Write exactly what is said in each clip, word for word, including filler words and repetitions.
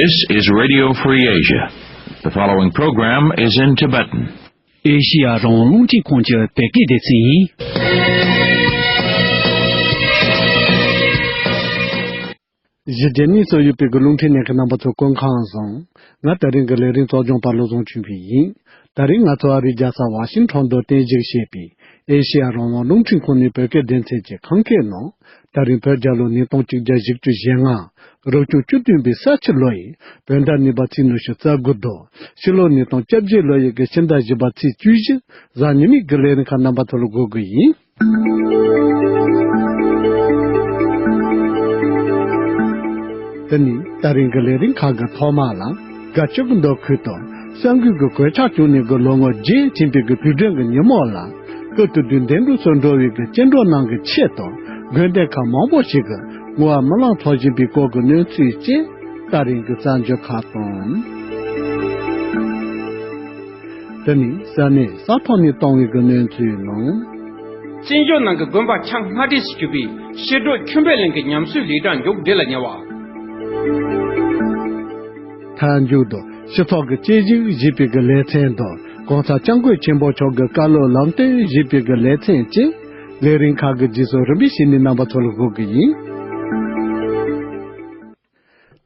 This is Radio Free Asia. The following program is in Tibetan. ཨེ་ཤི་ཡ་རང་དབང་རླུང་འཕྲིན་ཁང་གི་བོད་སྐད་སྡེ་ཚན་ཡིན། གཞིས་བྱེས་གཉིས་སུ་ཡོད་པའི་གི་རླུང་འཕྲིན་ལྷན་ཁང་རྣམ་པ་ཚོ་སྐུ་ཁམས་བཟང་། ང་དེ་རིང་གི་ལས་རིམ་གཙོ་སྐྱོང་པ་བློ་བཟང་ཆོས་འཕེལ་ཡིན། དེ་རིང་ང་ཚོ་ཨ་རིའི་རྒྱལ་ས་ཝ་ཤིང་ཊོན་དུ་རྟེན་གཞི་བྱས་པའི་ཨེ་ཤེ་ཡ་རང་དབང་རླུང་འཕྲིན་ཁང་ནས་བོད་སྐད་སྡེ་ཚན་གྱི་ཁམས་སྐད་ནང་། དེ་རིང་བོད་རྒྱལ་ལོ་ཉིས་སྟོང་གཅིག་བརྒྱ་བཞི་བཅུ་ཞེ་ལྔ། རབ་བྱུང་བཅུ་བདུན་པའི་ས་ཕྱི་ལོ་ཡི་བོད་ཟླ་གཉིས་པ་ཚེས་ཉི་ཤུ་རྩ་དགུ་དང་། ཕྱི་ལོ་ཉིས་སྟོང་བཅོ་བརྒྱད་ལོ་ཡི་གི་ཕྱི་ཟླ་བཞི་པ་ཚེས་བཅུ་བཞི། གཟའ་ཉི་མའི་གི་ལས་རིམ་ཁག་རྣམ་པ་ཚོ་ལ་འགོད་གི་ཡིན། དེ་ནི་ད་རིང་གི་ལས་རིམ་ཁག་གི་ཐོག་མ་ལ། དགའ་སྐྱིད་ཀྱི་མདོ་ཁུལ་དུ་གསར་འགོད་ཀྱི་གོད་ཆག་བྱུང་ནས་གི་ལོ་ངོ་བརྒྱད་ཕྱིན་པའི་གི་དུས་དྲན་གྱི་ཉིན་མོ་ལ། སྐུ་དུས་དུས་འདན་གྲུ་སོགས་འགྲོ་བའི་གི་སྐྱེ་འགྲོ་རྣམས་ཀྱི་ཆེད་དུ་དགོན་སྡེ་ཁག་མང་པོ་ཞིག་གི་བསྔོ་བ་སྨོན་ལམ་འཚོགས་བཞིན་པའི་སྐོར་གྱི་གནས་ཚུལ་བཅས་ད་རིང་གི་གསར་འགྱུར་ཁག་དང་། དེ་ནི་ས་གནས་ས་ཐོག་ནས་བཏང་བའི་གི་གནས་ཚུལ་ནང་། བཙན་བྱོལ་ནང་གི་དགོན་པ་ཆ་སྔ་གྲས་སུ་གྱུར་པའི་ཤེལ་སྒྲོག་ཁྱུང་པད་གླིང་གི་ཉམས་གསོའི་ལས་གྲྭ་མཇུག་སྒྲིལ་ལ་ཉེ་བ། མཐའ་མཇུག་ཏུ་སྤྱི་ཚོགས་ཀྱི་དཔྱད་ཞིབ་ཞེས་པའི་གི་ལེ་ཚན་དུ་༸གོང་ས་༸སྐྱབས་མགོན་ཆེན་པོ་མཆོག་གི་བཀའ་སློབ་ལམ་སྟོན་ཞེས་པའི་གི་ལེ་ཚན་བཅས་ལས་རིམ་ཁག་གི་རྗེས་སུ་རིམ་པས་བྱས་ནས་རྣམ་པ་ཚོ་ལ་འགོད་གི་ཡིན།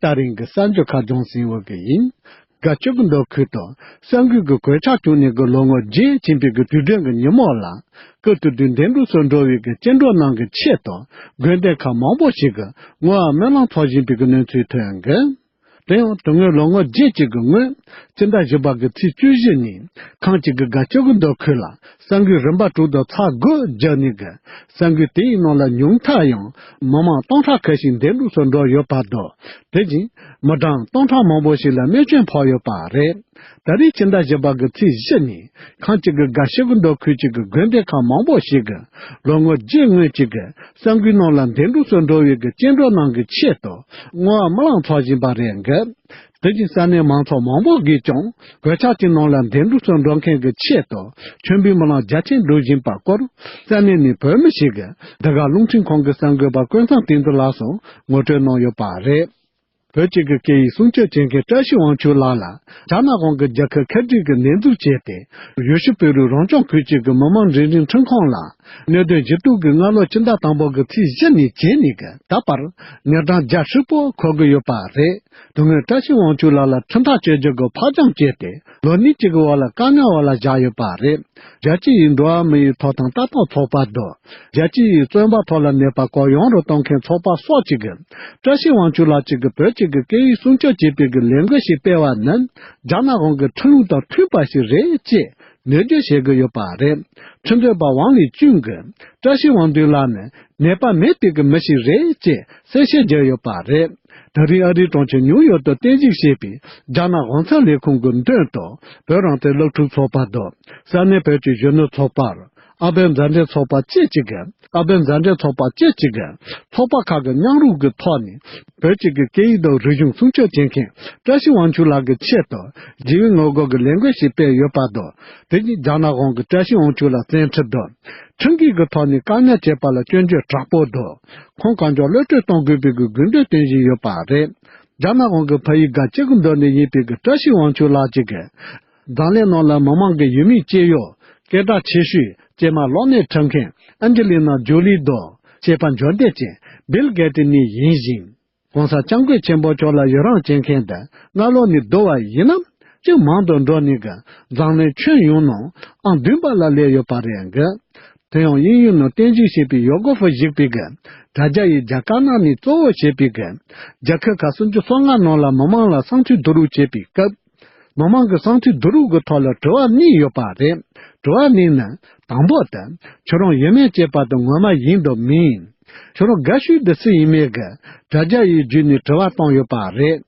ད་རིང་གི་གསར་འགྱུར་ཁག་སྦྱོང་སྲིང་འོག་གི་ཡིན། དགའ་སྐྱིད་ཀྱི་མདོ་ཁུལ་དུ་གསར་འགོད་ཀྱི་གོད་ཆག་བྱུང་ནས་གི་ལོ་ངོ་བརྒྱད་ཕྱིན་པའི་གི་དུས་དྲན་གྱི་ཉིན་མོ་ལ། སྐུ་དུས་དུས་འདན་གྲུ་སོགས་འགྲོ་བའི་གི་སྐྱེ་འགྲོ་རྣམས་ཀྱི་ཆེད་དུ་དགོན་སྡེ་ཁག་མང་པོ་ཞིག་གི་བསྔོ་བ་སྨོན་ལམ་འཚོགས་བཞིན་པའི་གི་གནས་ཚུལ་ཐོན་གི། དེ་ཡང་དེ་སྔོན་ལོ་ངོ་བརྒྱད་ཅིག་གི་སྔོན། སྤྱི་ཟླ་བཞི་པ་གི་ཚེས་བཅུ་བཞི་ཉིན་ཁམས་གཅིག་གི་དགའ་སྐྱིད་ཀྱི་མདོ་ཁུལ་ལ་གསར་འགོད་རིམ་པ་དྲུག་དང་ཚེག་དགུ་བརྒྱབ་ནས་གི་གསར་འགོད་དེའི་ནང་ལ་ཉུང་མཐའ་ཡང་མི་མང་སྟོང་ཕྲག་ཁ་ཤས་འདན་གྲུ་སོགས་འགྲོ་ཡོད་པ་དང་། དེ་བཞིན་མི་གྲངས་སྟོང་ཕྲག་མང་པོ་ཞིག་ལ་རྨས་སྐྱོན་ཕོག་ཡོད་པ་རེད། ད་རེས་ཕྱི་ཟླ་བཞི་པ་གི་ཚེས་བཞི་ཉིན་ཁམས་གཅིག་གི་དགའ་སྐྱིད་ཀྱི་མདོ་ཁུལ་གཅིག་གི་དགོན་སྡེ་ཁག་མང་པོ་ཞིག་གི་ལོ་ངོ་བརྒྱད་སྔོན་གཅིག་གི་གསར་འགོད་ནང་ལ་འདན་གྲུ་སོགས་འགྲོ་བའི་གི་སྐྱེ་འགྲོ་རྣམས་ཀྱི་ཆེད་དུ་བསྔོ་བ་སྨོན་ལམ་འཚོགས་བཞིན་པ་རེད་འགི། དེ་བཞིན་ས་གནས་མང་ཚོགས་མང་པོ་གིས་ཀྱང་གོད་ཆག་གི་ནང་ལ་འདན་གྲུ་སོགས་འགྲོ་མཁན་གྱི་ཆེད་དུ་མཆོད་འབུལ་སྨོན་ལམ་རྒྱ་ཆེན་སྒྲུབ་བཞིན་པ་སྐོར་ས་གནས་ནས་བོད་མི་ཞིག་གིས་འདི་ག་རླུང་འཕྲིན་ཁང་གི་གསར་འགོད་པ་ཀུན་བཟང་བསྟན་འཛིན་ལགས་སུ་ངོ་སྤྲོད་གནང་ཡོད་པ་རེད། བོད་ཀྱི་གི་སྐད་ཡིག་སྲུང་སྐྱོབ་བྱེད་མཁན་བཀྲ་ཤིས་དབང་ཕྱུག་ལགས་ལ་རྒྱ་ནག་དབང་གི་རྒྱལ་ཁབ་ཁ་བྲལ་གྱི་ནས་འཛུགས་བྱས་ཏེ། ཡུལ་ཤུལ་བོད་རིགས་རང་སྐྱོང་ཁུལ་གཅིག་གི་མི་མང་འབྲེལ་འདྲིས་ཁྲིམས་ཁང་ལ་གནད་དོན་ཞུ་གཏུག་གི་སྔ་ལོ་ཕྱི་ཟླ་དང་པོ་གི་ཚེས་བཞི་ནས་བྱས་ནས་གི་ད་བར་ཉེས་གྲངས་བརྒྱ་ཧྲིལ་པོ་འཁོར་གི་ཡོད་པ་རེད། དེ་སྔོན་བཀྲ་ཤིས་དབང་ཕྱུག་ལགས་ལ་ཁྲིམས་ཐག་གཅོད་རྒྱུ་གི་ཕབ་སྦྱང་བྱས་ཏེ་ལོ་གཉིས་གཅིག་གི་འོག་ལ་བཀག་ཉར་འོག་ལ་བཞག་ཡོད་པ་རེད། རྒྱལ་སྤྱི་ཡི་འགྲོ་བ་མི་ཡི་ཐོབ་ཐང་ལྟ་རྟོག་ཚོགས་པ་དང་། རྒྱལ་སྤྱི་ཡི་བཙོན་པ་ཐོག་ལ་གནས་པ་སྐོར་ཡོངས་རུ་གཏོང་མཁན་ཚོགས་པ་སོགས་ཀྱིས་བཀྲ་ཤིས་དབང་ཕྱུག་ལགས་ཀྱིས་བོད་ཀྱི་སྐད་ཡིག་སྲུང་སྐྱོབ་བྱེད་པའི་གི་ལས་འགུལ་ཞིག་སྤེལ་བ་ནི་རྒྱ་ནག་དབང་གི་ཁྲིམས་ལུགས་དང་མཐུན་པ་ཞིག་རེད་ཅེས་ནོར་འཁྲུལ་བྱེད་ཀྱི་ཡོད་པ་རེད། ཁྲིམས་རྩོད་པ་ཝང་ལི་ཅུན་གྱིས་བཀྲ་ཤིས་དབང་འདུས་ལགས་ནི་ནད་པ་མེད་པའི་གི་མི་ཞིག་རེད་ཅེས་གསལ་བཤད་བརྒྱབ་ཡོད་པ་རེད། ད་རིང་ཨ་རིའི་གྲོང་ཁྱེར་ཉིའུ་ཡོག་ཏུ་རྟེན་གཞི་བྱས་པའི་རྒྱ་ནག་དབང་ཚད་ལས་ཁུངས་ཀྱི་མདུན་དུ་བོད་རང་བཙན་སློབ་ཕྲུག་ཚོགས་པ་དང་ས་གནས་བོད་ཀྱི་གཞོན་ནུ་ཚོགས་པ། ཨ་བན་མཛའ་འབྲེལ་ཚོགས་པ་བཅས་ཀྱི་གི་ཨ་བན་མཛའ་འབྲེལ་ཚོགས་པ་བཅས་ཀྱི་གི་ཚོགས་པ་ཁག་གི་མཉམ་རུབ་ཀྱི་ཐོག་ནས་བོད་ཀྱི་གི་སྐད་ཡིག་དང་རིག་གཞུང་སྲུང་སྐྱོབ་བྱེད་མཁན་བཀྲ་ཤིས་དབང་ཕྱུག་ལགས་ཀྱི་ཆེད་དུ་ཞི་བའི་ངོ་རྒོལ་གྱི་ལས་འགུལ་ཞིག་སྤེལ་ཡོད་པ་དང་། དེ་བཞིན་རྒྱ་ནག་དབང་གིས་བཀྲ་ཤིས་དབང་ཕྱུག་ལ་བཙན་ཁྲིད་དང་ཁྲིམས་འགལ་གྱི་ཐོག་ནས་བཀག་ཉར་བྱས་པ་ལ་སྐྱོན་བརྗོད་དྲག་པོ་དང་ཁོང་གང་མགྱོགས་གློད་བཀྲོལ་གཏོང་དགོས་པའི་གི་དགོས་འདུན་བཏོན་བཞིན་ཡོད་པ་རེད། རྒྱ་ནག་དབང་གི་ཕ་ཡུལ་དགའ་སྐྱིད་ཀྱི་མདོ་ནས་ཡིན་པའི་གི་བཀྲ་ཤིས་དབང་ཕྱུག་ལགས་ཀྱིས་གི་འཛམ་གླིང་ནང་ལ་མི་མང་གི་ཡུལ་མིའི་སྐྱེ་གཡོག་སྐད་གྲགས་ཆེ་ཤོས་སྐྱེས་མ་གློག་བརྙན་འཁྲབ་མཁན་ཨན་ཇི་ལི་ན་ཇོ་ལི་དང་བྱེད་པ་འབྱོར་ལྡན་ཅན་བིལ་གེ་ཏི་ནི་ཡིན་ཞིང་། ༸གོང་ས་༸སྐྱབས་མགོན་ཆེན་པོ་མཆོག་ལ་ཡི་རང་བྱེད་མཁན་དེ་སྔ་ལོགས་ནས་བསྡུ་བ་ཡིན་ན་ཅུང་མང་དུ་འགྲོ་ནས་གི་འཛམ་གླིང་ཁྱོན་ཡོངས་ནང་ཨང་བདུན་པ་ལ་སླེབས་ཡོད་པ་རེད་གི། དེ་ཡང་དབྱིན་ཡུལ་ནང་རྟེན་གཞི་བྱས་པའི་ཡོ་གོ་ཧྥུ་ཞིག་པའི་གི་དྲ་རྒྱ་ཡི་རྒྱ་དཀར་ནག་ནས་གཙོ་བོ་བྱས་པའི་གི་རྒྱལ་ཁབ་ཁག་སུམ་ཅུ་སོ་ལྔ་ནང་ལ་མི་མང་ལ་གསང་འཐུས་བསྡུ་རུབ་བྱེད་པའི་སྐབས། མི་མང་གི་གསང་འཐུས་བསྡུ་རུབ་ཀྱི་ཐོག་ལ་དྲི་བ་གཉིས་ཡོད་པ་རེད། དྲི་བ་གཉིས་ནི། དང་པོ་དེ། ཁྱོད་རང་ཡིན་མིན་དཔྱད་པ་དེ་ངོ་མ་ཡིན་དང་མིན། ཁྱོད་རང་དགའ་ཤོས་དེ་སུ་ཡིན་མིན་གྱི་དྲ་རྒྱ་ཡི་བརྒྱུད་ནས་དྲི་བ་བཏང་ཡོད་པ་རེད།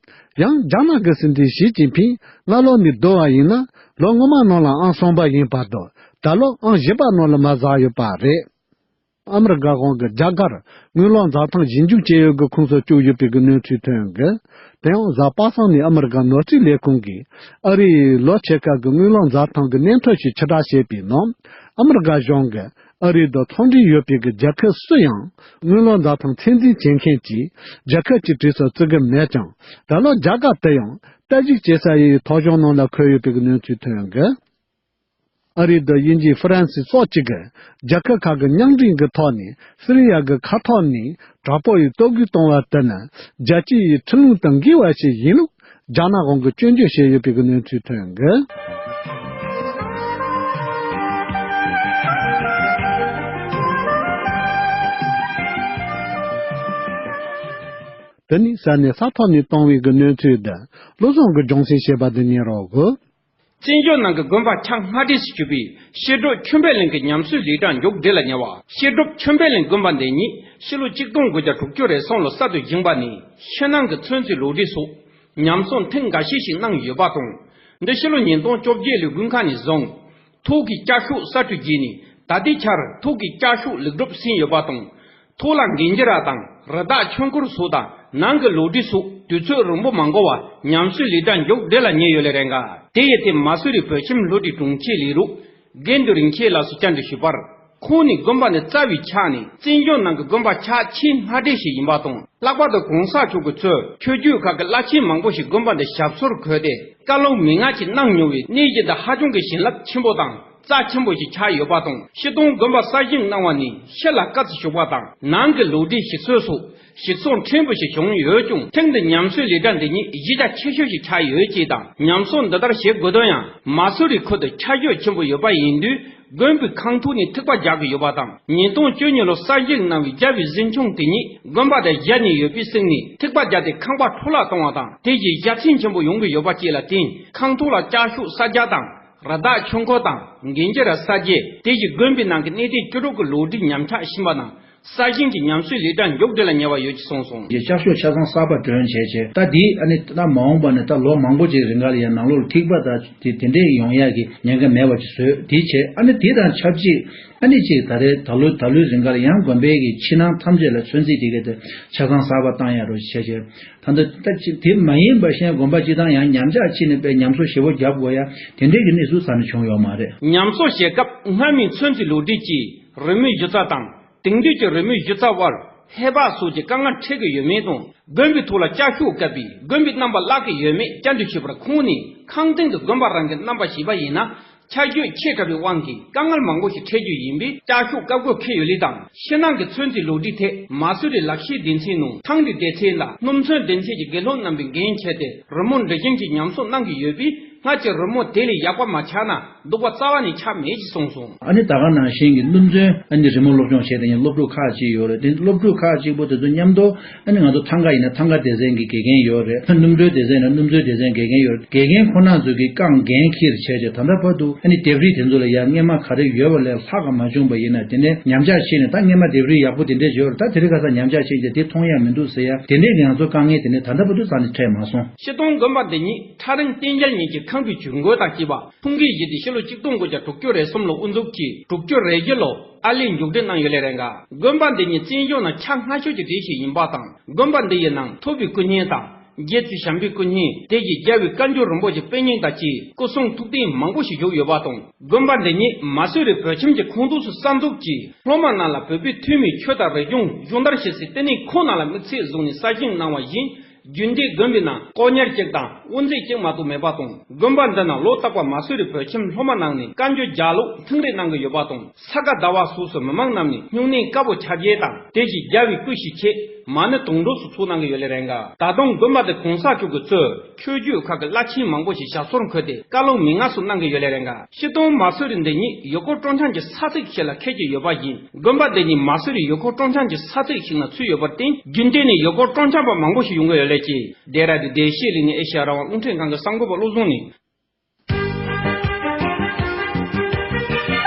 ཡང་རྒྱ་ནག་གི་སྲིད་འཛིན་ཞི་ཅིན་ཕིང་སྔ་ལོགས་ནས་བསྡུ་བ་ཡིན་ན་ལོ་སྔོན་མ་ནང་ལ་ཨང་གསུམ་པ་ཡིན་པ་དང་ད་ལོ་ཨང་བཞི་པ་ནང་ལ་མར་ཟགས་ཡོད་པ་རེད། ཨ་མི་རི་ཀ་གཞུང་གིས་རྒྱ་གར་དངུལ་ལོར་འཛའ་ཐང་ཞིབ་འཇུག་བྱེད་ཡུལ་གྱི་ཁོངས་སུ་བཅུག་ཡོད་པའི་གི་གནས་ཚུལ་ཐོན་གི། དེ་ཡང་གཟའ་པ་སངས་ཉིན་ཨ་མི་རི་ཀ་ནོར་སྲིད་ལས་ཁུངས་ཀྱིས་ཨ་རིའི་ལོ་ཕྱེད་ཀ་གི་དངུལ་ལོར་འཛའ་ཐང་གི་གནས་ཐོ་ཞིག་ཕྱིར་བསྒྲགས་བྱས་པའི་ནང་། ཨ་མི་རི་ཀ་གཞུང་གིས་ ཨ་རི་དང་ཚོང་འབྲེལ་ཡོད་པའི་གི་རྒྱལ་ཁབ་སུ་ཡང་དངུལ་ལོར་འདའ་ཐང་ཚད་འཛིན་བྱེད་མཁན་གྱི་རྒྱལ་ཁབ་ཀྱི་གྲས་སུ་བརྩི་གི་མེད་ཀྱང་། ད་ལོ་རྒྱ་གར་དེ་ཡང་ལྟ་ཞིབ་བྱེད་ས་ཡི་ཐོ་གཞུང་ནང་ལ་འཁོད་ཡོད་པའི་གི་གནས་ཚུལ་ཐོན་ཡོད་འདུག་ཨ་རི་དང་དབྱིན་ཇི་ཧྥ་རན་སི་སོགས་གཅིག་གིས་རྒྱལ་ཁབ་ཁག་གི་མཉམ་འབྲེལ་གྱི་ཐོག་ནས་སི་རི་ཡ་གི་མཁའ་ཐོག་ནས་དྲག་པོ་ཡི་གཏོར་རྒོལ་གཏོང་བ་དེ་ནི་རྒྱལ་སྤྱི་ཡི་ཁྲིམས་ལུགས་དང་འགལ་བ་ཞིག་ཡིན་ལུགས་རྒྱ་ནག་གཞུང་གིས་སྐྱོན་བརྗོད་བྱས་ཡོད་པའི་གནས་ཚུལ་ཐོན་ཡོད། དེ་ནི་ས་གནས་ས་ཐོག་ནས་བཏང་བའི་གི་གནས་ཚུལ་དེ་བློ་བཟང་གིས་སྦྱོང་བཤད་བྱས་པ་དེ་ཉན་རོགས་གོ། བཙན་བྱོལ་ནང་གི་དགོན་པ་ཆག་སྔ་འདྲེས་སུ་གྱུར་པའི་བཤད་སྒྲུབ་ཆོས་འཕེལ་གླིང་གི་ཉམས་གསོའི་ལས་གྲྭ་མཇུག་སྒྲིལ་ལ་ཉེ་བ། བཤད་སྒྲུབ་ཆོས་འཕེལ་གླིང་དགོན་པ་འདི་ཉིད་ཕྱི་ལོ་ཆིག་སྟོང་དགུ་བརྒྱ་དྲུག་ཅུ་རེ་གསུམ་ལོ་གསར་དུ་བཞེངས་པ་ནས་ཕྱི་ནང་གི་ཚོན་རྩི་ལོ་རྒྱུས་སོགས་ཉམས་གསོ་ཐེངས་འགའ་ཤས་ཤིག་གནང་ཡོད་པ་དང་། འདི་ཕྱི་ལོ་ཉིས་སྟོང་བཅོ་བརྒྱད་ལོའི་དགུན་ཁ་ནས་བཟུང་། ཐོག་གི་བསྐྱར་ཞུགས་གསར་གཏོད་བྱས་ནས་ད་ལྟའི་ཆར་ཐོག་གི་བསྐྱར་ཞུགས་ལེགས་གྲུབ་ཟིན་ཡོད་པ་དང་། ཐོག་ལ་གན་རྒྱ་ར་དང་རི་དྭགས་ཆོས་འཁོར་སོགས་དང་ནང་གི་ལོ་རྒྱུས་སོགས་དུས་ཚོད་རིང་པོ་མ་འགོར་བར་ཉམས་གསོའི་ལས་གྲྭ་མཇུག་སྒྲིལ་ལ་ཉེ་ཡོད་ལེ་རེ་འགའ། དེ་ཡི་ཐད་མ་སུ་རི་བོད་ཁྱིམ་སློབ་གྲྭའི་དྲུང་ཆེ་ལས་རོགས་དགེ་འདུན་རིན་ཆེན་ལགས་སུ་བཅར་འདྲི་ཞུས་པར། ཁོང་ནས་དགོན་པ་འདི་རྩ་བའི་ཆ་ནས་བཙན་བྱོལ་ནང་གི་དགོན་པ་ཆག་ཆེས་སྔ་གྲས་ཤིག་ཡིན་པ་དང་། ལྷག་པར་དུ་གོང་ས་མཆོག་གི་ཚོས་ཆོས་བརྒྱུད་ཁག་གི་བླ་ཆེན་མང་པོ་ཞིག་དགོན་པ་འདི་ཞབས་སོར་འཁོད་དེ་བཀའ་སློབ་མན་ངག་ཅིག་གནང་མྱོང་བའི་གནས་གཞི་འདི་ཧ་ཅང་གི་བྱིན་རླབས་ཆེན་པོ་དང་རྩ་ཆེན་པོ་ཞིག་ཆགས་ཡོད་པ་དང་། སྤྱིར་བཏང་དགོན་པ་གསར་བཞེངས་གནང་བ་ནས་ཕྱི་ལ་དཀའ་ཚེགས་ཞུགས་པ་དང་ནང་གི་ལོ་རྒྱུས་ཞིག་གསོས་སོགས་ཞིག་སོང་ཕྲན་བུ་ཞིག་བྱུང་ཡོད་ཀྱང་། ཐེངས་འདི་ཉམས་གསོའི་ལས་གྲྭ་འདི་ཉིད་གཞི་རྒྱ་ཆེ་ཤོས་ཤིག་ཆགས་ཡོད་ཅེས་དང་། ཉམས་གསོ་འདི་ལྟར་བྱེད་དགོས་དོན་ཡང་མ་སུ་རི་ཁུལ་དུ་ཆ་ཤས་ཆེན་པོ་ཡོད་པ་ཡིན་དུས། དགོན་པའི་ཁང་ཐོག་ནས་ཐིགས་པ་རྒྱག་གི་ཡོད་པ་དང་། ཉིས་སྟོང་བཅུ་གཉིས་ལོར་གསར་བཞེངས་གནང་བའི་རྒྱལ་བའི་གཟིམ་ཆུང་དེ་ཉིད་དགོན་པ་དང་སྦྱར་ནས་ཡོད་པས་གསུངས་ནས་ཐིགས་པ་བརྒྱབ་སྟེ་ཁང་པ་འཕྲོ་བརླག་བཏང་བ་དང་། དེ་བཞིན་བཞའ་ཚན་ཆེན་པོ་ཡོང་གི་ཡོད་པ་བཅས་ལ་བརྟེན་ཁང་ཐོག་ལ་བསྐྱར་ཞུགས་གསར་རྒྱག་དང་། རི་དྭགས་ཆོས་འཁོར་དང་གན་རྒྱ་ར་གསར་བརྗེ། དེ་བཞིན་དགོན་པའི་ནང་གི་གནས་བརྟན་བཅུ་དྲུག་གི་ལོ་རྒྱུས་ཉམས་ཆག་ཕྱིན་པ་དང་། གསར་བཞེངས་ཀྱི་ཉམས་གསོའི་ལས་གྲྭ་མཇུག་སྒྲིལ་ལ་ཉེ་བ་ཡོད་ཅེས་གསུངས་སོང་། ཀྱི་ལྕགས་ཤོག་ཆ་ཚང་གསར་པ་སྒྲོན་བྱས་བྱས། ད་འདི་ཨ་ནི་ད་མ་འོངས་པ་ནས་ད་ལོ་མང་པོ་ཅིག་རིང་ག་ལ་ཡང་ནང་ལོགས་ལ་ཐིགས་པ་དང་དེ་དེ་འདྲས་ཡོང་ཡག་གི་ཉེན་ཁ་མེད་པ་ཅིག་བཟོས། དེ་བྱས་ཨ་ནི་དེ་དང་ཆབས་ཅིག་ཨ་ནི་ཅིག་ད་རེས་ད་ལོ་ད་ལོའི་རིང་ག་ལ་ཡང་དགོན་པའི་གི་ཕྱི་ནང་ཐམས་ཅད་ལ་ཚོན་རྩི་དེ་ག་དེ་ཆ་ཚང་གསར་པ་བཏང་ཡག་རོགས་བྱས་བྱས། ད་ལྟ་ད་ཅིག་དེ་མ་ཡིན་པ་གཞན་དགོན་པ་སྤྱི་བཏང་ཡང་ཉམས་ཆག་ཕྱིན་ནས་པའི་ཉམས་གསོ་ཞེ་པོ་རྒྱབ་དགོས་ཡ་དེ་འདྲས་ཀྱི་གནས་ཚུལ་ས་ནས་བྱུང་ཡོད་མ་རེད། ཉམས་གསོ་བྱེད་སྐབས་སྔ་མའི་ཚོན་རྩི་ལོ་རྒྱུས་ཀྱི་རི་མོའི་གཞི་རྩ་དང་། དེང་དུས་ཀྱི་རི་མོའི་གཞི་རྩ་བར་ཧེ་བག་སོགས་ཀྱི་དཀའ་ངལ་འཕྲད་ཀྱི་ཡོད་མེད་དང་། དགོན་པའི་ཐོག་ལ་བསྐྱར་ཞུགས་བཀལ་བའི་དགོན་པའི་རྣམ་པ་བརླག་གི་ཡོད་མེད་བཅར་འདྲི་ཞུས་པར། ཁོང་ནས་ཁང་སྟེང་གི་དགོན་པ་རང་གི་རྣམ་པ་ཞིག་པ་ཡིན་ན་ཆ་ཤས་ཆེ་དྲགས་པའི་དབང་གིས་དཀའ་ངལ་མང་པོ་ཞིག་འཕྲད་རྒྱུ་ཡིན་པས་བསྐྱར་ཞུགས་བཀལ་དགོས་འཁེལ་ཡོད་ལུགས་དང་། ཕྱི་ནང་གི་ཚོན་རྩིའི་ལོ་རྒྱུས་ཐད་མ་སུ་རི་ལག་ཤེས་སྡེ་ཚན་ནང་ཐང་གི་སྡེ་ཚན་དང་སྣུམ་ཚོན་སྡེ་ཚན་གྱི་དགེ་སློབ་རྣམ་པས་འགན་འཁྱེར་ཏེ་རི་མོ་འབྲི་བཞེངས་ཀྱི་ཉམས་གསོ་གནང་གི་ཡོད་པས། སྔར་གྱི་རི་མོ་དེ་ལས་ཡག་པ་མ་ཆགས་ན་སྡུག་པ་རྩ་བ་ནས་ཆགས་མེད་ཅེས་གསུངས་སོང་། ཨ་ནི་ད་ག་ནང་བཞིན་གྱི་སྣུམ་ཚོན་ཨ་ནི་རི་མོ་སློབ་སྦྱོང་བྱས་དེ་ཡང་སློབ་ཕྲུག་ཁག་ཅིག་ཡོད་རེད། དེ་སློབ་ཕྲུག་ཁག་གཅིག་པོ་དེ་ཚོ་མཉམ་དུ་ཨ་ནི་ང་ཚོ་ཐང་ག་ཡིན་ན་ཐང་ག་སྡེ་ཚན་གྱི་དགེ་རྒན་ཡོད་རེད། སྣུམ་འགྲོའི་སྡེ་ཚན་ན་སྣུམ་ཚོན་སྡེ་ཚན་དགེ་རྒན་ཡོད་རེད། དགེ་རྒན་ཁོ་རང་ཚོ་གི་རྐང་འགན་འཁྱེར་བྱས་རྗེས་ད་ལྟ་བར་དུ་ཨ་ནི་ལྡེབས་རིས་དེ་ཚོ་ལ་ཡང་སྔས་མ་ག་རེ་ཡོད་པ་ལས་ལྷག་ག་མ་བྱུང་པ་ཡིན་ན་དེ་ནས་ཉམས་ཆག་ཕྱིན་ནས་ད་སྔས་མ་ལྡེབས་རིས་ཡག་པོ་དེ་འདྲས་ཡོད་རེད། ད་དེ་རིང་ཁ་སང་ཉམས་ཆག་ཕྱིན་རྗེས་དེ་མཐོང་ཡ་མི་འདུག་ཟེར་ཡ་དེ་འདྲས་ཀྱི་ང་ཚོ་དཀའ་ངལ་དེ་ནས་ད་ལྟ་བར་དུ་རྩ་ནས་འཕྲད་མ་སོང་། སྤྱིར་བཏང་དགོན་པ་འདི་ཉིད་ཁྲ་རིང་བསྟན་རྒྱལ་གཉིས་ཀྱི་ཁང་པའི་ཇུས་འགོད་དང་བཅས་པ་ཐུགས་འགན་བཞེས་ཏེ་ཕྱི་ལོ་ཆིག་སྟོང་དགུ་བརྒྱ་དྲུག་ཅུ་རེ་གསུམ་ལོ་དབུ་འཛུགས་ཀྱིས་དྲུག་ཅུ་རེ་བཞི་ལོ་ཨར་ལས་མཇུག་སྒྲིལ་གནང་ཡོད་ལེ་རེ་འགའ། དགོན་པ་འདི་ཉིད་བཙན་བྱོལ་ནང་ཆགས་སྔ་ཤོས་ཀྱི་གྲས་ཤིག་ཡིན་པ་དང་། དགོན་པ་འདི་ཡི་ནང་ཐུབ་པའི་སྐུ་བརྙན་དང་། རྗེ་བཙུན་བྱམས་པའི་སྐུ་བརྙན། དེ་བཞིན་རྒྱལ་བའི་བཀའ་འགྱུར་རིན་པོ་ཆེ་དཔེ་རྙིང་དང་བཅས་སྐུ་གསུང་ཐུགས་རྟེན་མང་པོ་ཞིག་བཞུགས་ཡོད་པ་དང་། དགོན་པ་འདི་ཉིད་མ་སུ་རི་བོད་ཁྱིམ་གྱི་ཁོངས་གཏོགས་སུ་གསར་འཛུགས་ཀྱིས་སློབ་མ་རྣམས་ལ་བོད་པའི་ཐུན་མིན་ཆོས་དང་རིག་གཞུང་སྦྱོང་བརྡར་བྱེད་སའི་བསྟི་གནས་ཁང་ནང་ལ་དམིགས་ཚད་བཟུང་ནས་གསར་བཞེངས་གནང་བ་བཞིན། རྒྱུན་གཏན་དགོན་པའི་ནང་ལྐོག་ཉར་གཅིག་དང་དབུ་མཛད་གཅིག་མ་གཏོགས་མེད་པ་དང་། དགོན་པ་འདི་ནང་ལོ་རྟག་པར་མ་སུ་རི་བོད་ཁྱིམ་སློབ་མ་རྣམས་ནས་བཀའ་འགྱུར་རྒྱག་ལུགས་ཐུང་རེ་གནང་གི་ཡོད་པ་དང་། ས་ག་ཟླ་བ་སོགས་སུ་མི་མང་རྣམས་ནས་སྨྱུང་གནས་དཀར་པོ་ཆ་བརྒྱད་དང་། དེ་བཞིན་རྒྱལ་བའི་སྐུ་ཞིག་ཆེད་མ་ཎི་དུང་སྒྲོགས་སུ་ཚུགས་གནང་གི་ཡོད་ལེ་རེ་འགའ། ད་དུང་དགོན་པ་འདི་གོང་ས་མཆོག་གི་གཙོས་ཆོས་བརྒྱུད་ཁག་གི་བླ་ཆེན་མང་པོ་ཞིག་ཞབས་སོར་འཁོད་དེ་བཀའ་སློབ་མན་ངག་སོགས་གནང་གི་ཡོད་ལེ་རེ་འགའ། སྤྱིར་བཏང་མ་སུ་རི་འདི་ཉིད་ཡུལ་སྐོར་སྤྲོ་འཆམ་གྱི་ས་ཚིགས་ཤིག་ལ་འཁེལ་གྱི་ཡོད་པ་བཞིན། དགོན་པ་འདི་ཉིད་མ་སུ་རི་ཡུལ་སྐོར་སྤྲོ་འཆམ་གྱི་ས་ཚིགས་ཤིག་ནང་ཚུད་ཡོད་པར་བརྟེན། རྒྱུན་གཏན་ནས་ཡུལ་སྐོར་སྤྲོ་འཆམ་པ་མང་པོ་ཞིག་ཡོང་གི་ཡོད་ལེ་ཅེས་ལྡེ་ར་ལྡུན་བདེ་སྐྱིད་གླིང་ནས་ཨེ་ཤེ་ཡ་རང་དབང་རླུང་འཕྲིན་ཁང་གི་གསར་འགོད་པ་བློ་བཟང་ནས།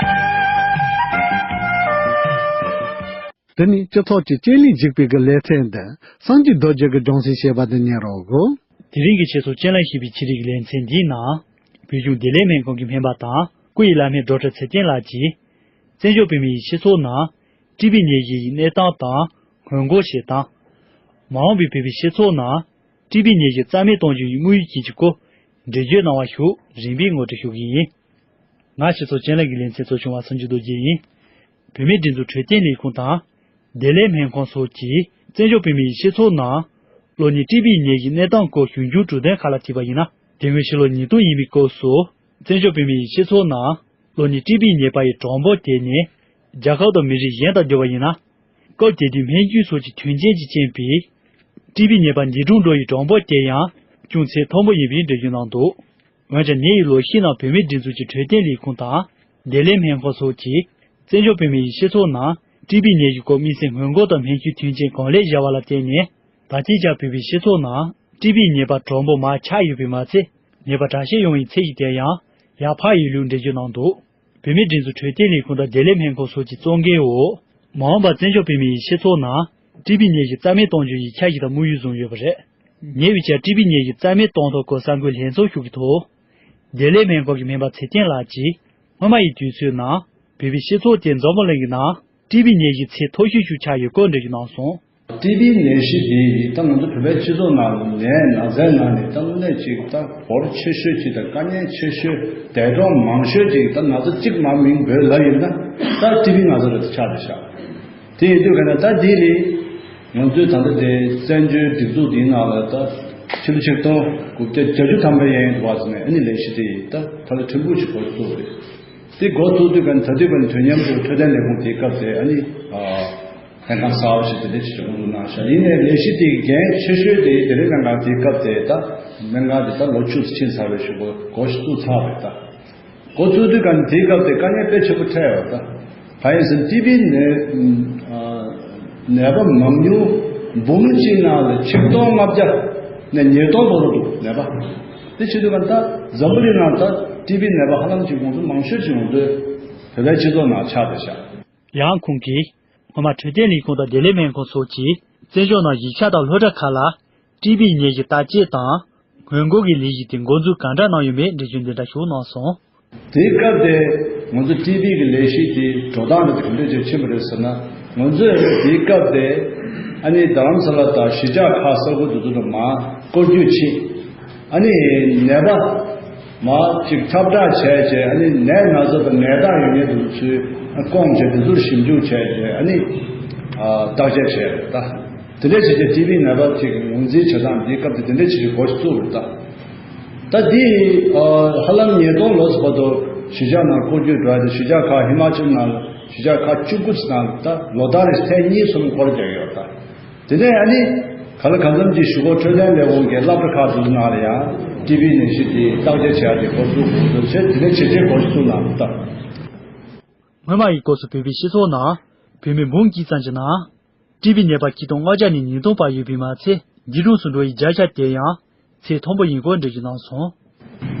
དེ་ནི་སྤྱི་ཚོགས་ཀྱི་སྤྱན་ལས་གཟིགས་པའི་གི་ལེ་ཚན་འདི་སངས་རྒྱས་རྡོ་རྗེ་གི་སྦྱོང་ཚན་ཞེས་པ་དེ་ཉན་རོགས་གོ། དེ་རིང་གི་ཆེད་སོགས་སྤྱན་ལ་གཟིགས་པའི་ཆེད་རིགས་ལེ་ཚན་འདིའི་ནང་། བོད་གཞུང་བདེ་ལེགས་སྨན་ཁང་གི་སྨན་པ་དང་སྐུ་ཡི་བླ་སྨན་ཌོག་ཊར་ཚེ་བརྟན་ལགས་ཀྱིས། བཙན་བྱོལ་བོད་མི་ཡི་སྤྱི་ཚོགས་ནང་། ཊི་བི་ནད་གཞི་ཡི་གནས་སྟངས་དང་སྔོན་འགོག་བྱེད་སྟངས། མ་འོངས་པའི་བོད་པའི་སྤྱི་ཚོགས་ནང་། ཊི་བི་ནད་གཞི་རྩ་མེད་གཏོང་རྒྱུ་ཡི་དམིགས་ཡུལ་ཅན་གྱི་སྐོར་འགྲེལ་བརྗོད་གནང་བ་ཞུ་རིམ་པས་ངོ་སྤྲོད་ཞུ་གི་ཡིན། ང་སྤྱི་ཚོགས་སྤྱན་ལ་གི་ལེ་ཚན་གཙོ་སྐྱོང་བ་སངས་རྒྱས་རྡོ་རྗེ་ཡིན། བོད་མིའི་སྒྲིག་འཛུགས་འཕྲོད་བསྟེན་ལས་ཁུངས་དང་། བདེ་ལེགས་སྨན་ཁང་སོགས་ཀྱིས་བཙན་བྱོལ་བོད་མིའི་སྤྱི་ཚོགས་ནང་གློ་ནད་ཊི་བི་ནད་ཀྱི་གནས་སྟངས་སྐོར་ཞིབ་འཇུག་གྲུབ་དོན་ཁག་ལ་དྲིས་པ་ཡིན་ན། དེ་སྔོན་ཕྱི་ལོ་ཉིས་སྟོང་ཡིན་པའི་སྐབས་སུ། བཙན་བྱོལ་བོད་མིའི་སྤྱི་ཚོགས་ནང་གློ་ནད་ཊི་བི་ནད་པ་ཡི་གྲངས་འབོར་དེ་ནི་རྒྱལ་ཁབ་དང་མི་རིགས་གཞན་དང་བསྡུར་བ་ཡིན་ན། སྐབས་དེ་དུས་སྨན་རྒྱུ་སོགས་ཀྱི་མཐུན་རྐྱེན་གྱི་རྐྱེན་པས། ཊི་བི་ནད་པ་འདས་གྲོངས་འགྲོ་ཡི་གྲངས་འབོར་དེ་ཡང་ཅུང་ཚད་མཐོན་པོ་ཡིན་པའི་འགྲེལ་བརྗོད་གནང་འདུག་འོན་ཀྱང་ཉེ་བའི་ལོ་ཤས་ནང་བོད་མིའི་སྒྲིག་འཛུགས་ཀྱི་འཕྲོད་བསྟེན་ལས་ཁུངས་དང་། བདེ་ལེགས་སྨན་ཁང་སོགས་ཀྱིས། བཙན་བྱོལ་བོད་མིའི་སྤྱི་ཚོགས་ནང་། ཊི་བི་ནད་ཀྱི་སྐོར་དམིགས་བསལ་སྔོན་འགོག་དང་སྨན་བཅོས་མཐུན་རྐྱེན་གང་ལེགས་བཞག་པ་ལ་བརྟེན་ནས། ད་ལྟའི་ཆར་བོད་པའི་སྤྱི་ཚོགས་ནང་། ཊི་བི་ནད་པ་གྲངས་འབོར་མར་ཆག་ཡོད་པས་མ་ཚད། ནད་པ་གྲངས་བཤེར་ཡོང་བའི་ཚད་ཀྱི་དེ་ཡང་ཡར་འཕར་ཡོད་ལུགས་འགྲེལ་བརྗོད་གནང་འདུག་བོད་མིའི་སྒྲིག་འཛུགས་འཕྲོད་བསྟེན་ལས་ཁུངས་དང་བདེ་ལེགས་སྨན་ཁང་སོགས་ཀྱི་གཙོ་འགན་འོག་མ་འོངས་པར་བཙན་བྱོལ་བོད་མིའི་སྤྱི་ཚོགས་ནང་། ཊི་བི་ནད་ཀྱི་རྩ་མེད་གཏོང་རྒྱུ་ཡི་འཆར་གཞི་དང་དམིགས་ཡུལ་བཟུང་ཡོད་པ་རེད། ཉེ་བའི་ཆར་ཊི་བི་ནད་ཀྱི་རྩ་མེད་གཏོང་ཐབས་སྐོར་གསར་འགོད་ལྷན་ཚོགས་ཤིག་གི་ཐོག་བདེ་ལེགས་སྨན་ཁང་གི་སྨན་པ་ཚེ་བརྟན་ལགས་ཀྱིས། སྔོན་མ་ཡི་དུས་ཚོད་ནང་། བོད་པའི་སྤྱི་ཚོགས་དེ་འཛམ་བུ་གླིང་གི་ནང་། ཊི་བི་ནད་ཀྱི་ཚད་མཐོ་ཤོས་སུ་ཆགས་ཡོད་སྐོར་འགྲེལ་བརྗོད་གནང་སོང་། ཊི་བི་ནད་གཞི་འདི་ད་ང་ཚོ་བོད་པའི་སྤྱི་ཚོགས་ནང་ནད་ན་ཚའི་ནང་ནས་ད་དངོས་གནས་ཅིག་ད་འབོར་ཆེ་ཤོས་ཅིག་དང་དཀའ་ངལ་ཆེ་ཤོས་འདས་གྲོངས་མང་ཤོས་ཅིག་ད་ན་ཚ་གཅིག་མ་མིང་འབོད་ལབ་ཡིན་ན་ད་ཊི་བི་ན་ཚ་རེད་ཆགས་རེད་ཤག་དེ་ཡིན་དུས་ག་ན་ད་འདི་ལས་ང་ཚོས་ད་ལྟ་དེ་བཙན་བྱོལ་སྒྲིག་འཛུགས་འདིའི་ནང་ལ་ད་ཕྱི་ལོ་ཆིག་སྟོང་དགུ་བརྒྱ་བརྒྱད་ཅུ་ཐམ་པའི་ཡན་ཡོད་པ་ཟེར་ནས་ཨ་ནི་ལས་གཞི་དེ་ཡིན་ད་ད་ལྟ་ཕྲན་བུ་ཞིག་འགོ་བཙུགས་རེད། དེ་འགོ་བཙུགས་དུས་ག་ནས་ད་དུས་ག་ནས་དུས་མཉམ་དུ་འཕྲོད་བསྟེན་ལས་ཁུངས་དེའི་སྐབས་དེ་ཨ་ནི་ལྷན་ཁང་གསར་པ་ཞིག་དེ་འདྲ་ཞིག་འགོ་འཛུགས་གནང་ཤག་ཡིན་ནའི་ལས་གཞི་དེའི་འགན་ཆེ་ཤོས་དེ་དེ་རིང་ལྷན་ཁང་དེའི་སྐབས་དེ་ད་ལྷན་ཁང་དེ་ད་ལོ་བཅུ་ཙམ་ཕྱིན་ཚར་བའི་གཞུག་གུ་འགོ་ཞིག་བཙུགས་ཚར་བ་རེད་ད། འགོ་བཙུགས་དུས་ག་ནས་དེའི་སྐབས་དེ་དཀའ་ངལ་དཔེ་ཆེན་པོ་འཕྲད་ཡོད་ད། གང་ཡིན་ཟེར་ན་ཊི་བི་ནད་ནད་པ་མང་ཉུང་འབུམ་གཅིག་ནང་ལ་ཆིག་སྟོང་ལྔ་བརྒྱ་ནས་ཉིས་སྟོང་བར་དུ་འདུག་ནད་པ། དེ་བྱེད་དུས་ག་ནས་ད་འཛམ་བུ་གླིང་ནང་ད་ཊི་བི་ནད་པ་ཧ་ལམ་ཅིག་ང་ཚོ་མང་ཤོས་ཅིག་ང་ཚོའི་བོད་པའི་སྤྱི་ཚོགས་ནང་ཆགས་བསྡད་ཤག་ཡང་ཁོང་གིས། སྔོན་མ་འཕྲོད་བསྟེན་ལས་ཁུངས་དང་བདེ་ལེགས་སྨན་ཁང་སོགས་ཀྱིས་བཙན་བྱོལ་ནང་གཞིས་ཆགས་དང་སློབ་གྲྭ་ཁག་ལ་ཊི་བི་ནད་ཀྱི་བརྟག་དཔྱད་དང་སྔོན་འགོག་གི་ལས་གཞི་དེ་འགོ་འཛུགས་གང་འདྲ་གནང་ཡོད་མེད་འགྲེལ་བརྗོད་འདི་འདྲ་ཞུ་གནང་སོང་། དེའི་སྐབས་དེ་ང་ཚོ་ཊི་བི་གི་ལས་གཞི་དེ་འགྲོ་སྟངས་དེ་ག་འདྲ་ཅིག་ཕྱིན་པ་རེད་ཟེར་ན། ང་ཚོས་དེའི་སྐབས་དེ་ཨ་ནི་རྡ་རམ་ས་ལ་དང་གཞིས་ཆགས་ཁག་གསར་འགོད་དེ་ཚོ་ལ་མར་སྐོར་སྐྱོད་བྱས། ཨ་ནི་ནད་པ་མར་ཅིག་ཁྱབ་བསྒྲགས་བྱས་བྱས་ཨ་ནི་ནད་ན་ཚ་དང་ནད་རྟགས་ཡོད་མཁན་དེ་ཚོའི་སྐོང་བྱས་དེ་ཚོར་ཞིབ་འཇུག་བྱས་བྱས་ཨ་ནི་བརྟག་དཔྱད་བྱས་རེད་ད། དེ་འདྲ་བྱས་བྱས་ཊི་བི་ནད་པ་ཅིག་ངོས་འཛིན་བྱེད་སྟངས་འདིའི་སྐབས་དེ་དེ་འདྲ་བྱས་བྱས་འགོ་ཞིག་བཙུགས་རེད་ད། ད་འདི་ཧ་ལམ་ཉིས་སྟོང་ལོ་ཙམ་བར་དུ་གཞིས་ཆགས་ནང་སྐོར་སྐྱོད་འགྲོ་ཡ་དེ་གཞིས་ཆགས་ཁག་ཧི་མ་ཅལ་ནང་གཞིས་ཆགས་ཁག་བཅུ་དགུ་ཙམ་ནང་ད་ལོ་ལྟར་རེ་ཐེངས་གཉིས་གསུམ་སྐོར་རྒྱག་གི་ཡོད་ད། དེ་ནས་ཨ་ནི་ག་ལ་གང་འཚམ་གྱི་གཞུག་གུ་འཕྲོད་བསྟེན་ལས་ཁུངས་ཀྱི་སློབ་གྲྭ་ཁག་དེ་ཚོ་ནང་ལ་ཡང་ཊི་བི་ནད་གཞི་དེ་བརྟག་དཔྱད་བྱེད་ཡ་དེ་འགོ་བཙུགས་དགོས་འདུག་ཟེར་དེ་ནས་བྱས་རྗེས་འགོ་བཙུགས་གནང་འདུག་ད། སྔོན་མ་ཡི་སྐབས་སུ་བོད་པའི་སྤྱི་ཚོགས་ནང་བོད་མི་འབུམ་གཅིག་ཙམ་གྱི་ནང་ཊི་བི་ནད་པ་ཆིག་སྟོང་ལྔ་བརྒྱ་ནས་ཉིས་སྟོང་བར་ཡོད་པས་མ་ཚད་འདས་གྲོངས་སུ་འགྲོ་བའི་བརྒྱ་ཆ་དེ་ཡང་ཚད་མཐོན་པོ་ཡིན་སྐོར་འགྲེལ་བརྗོད་གནང་སོང་།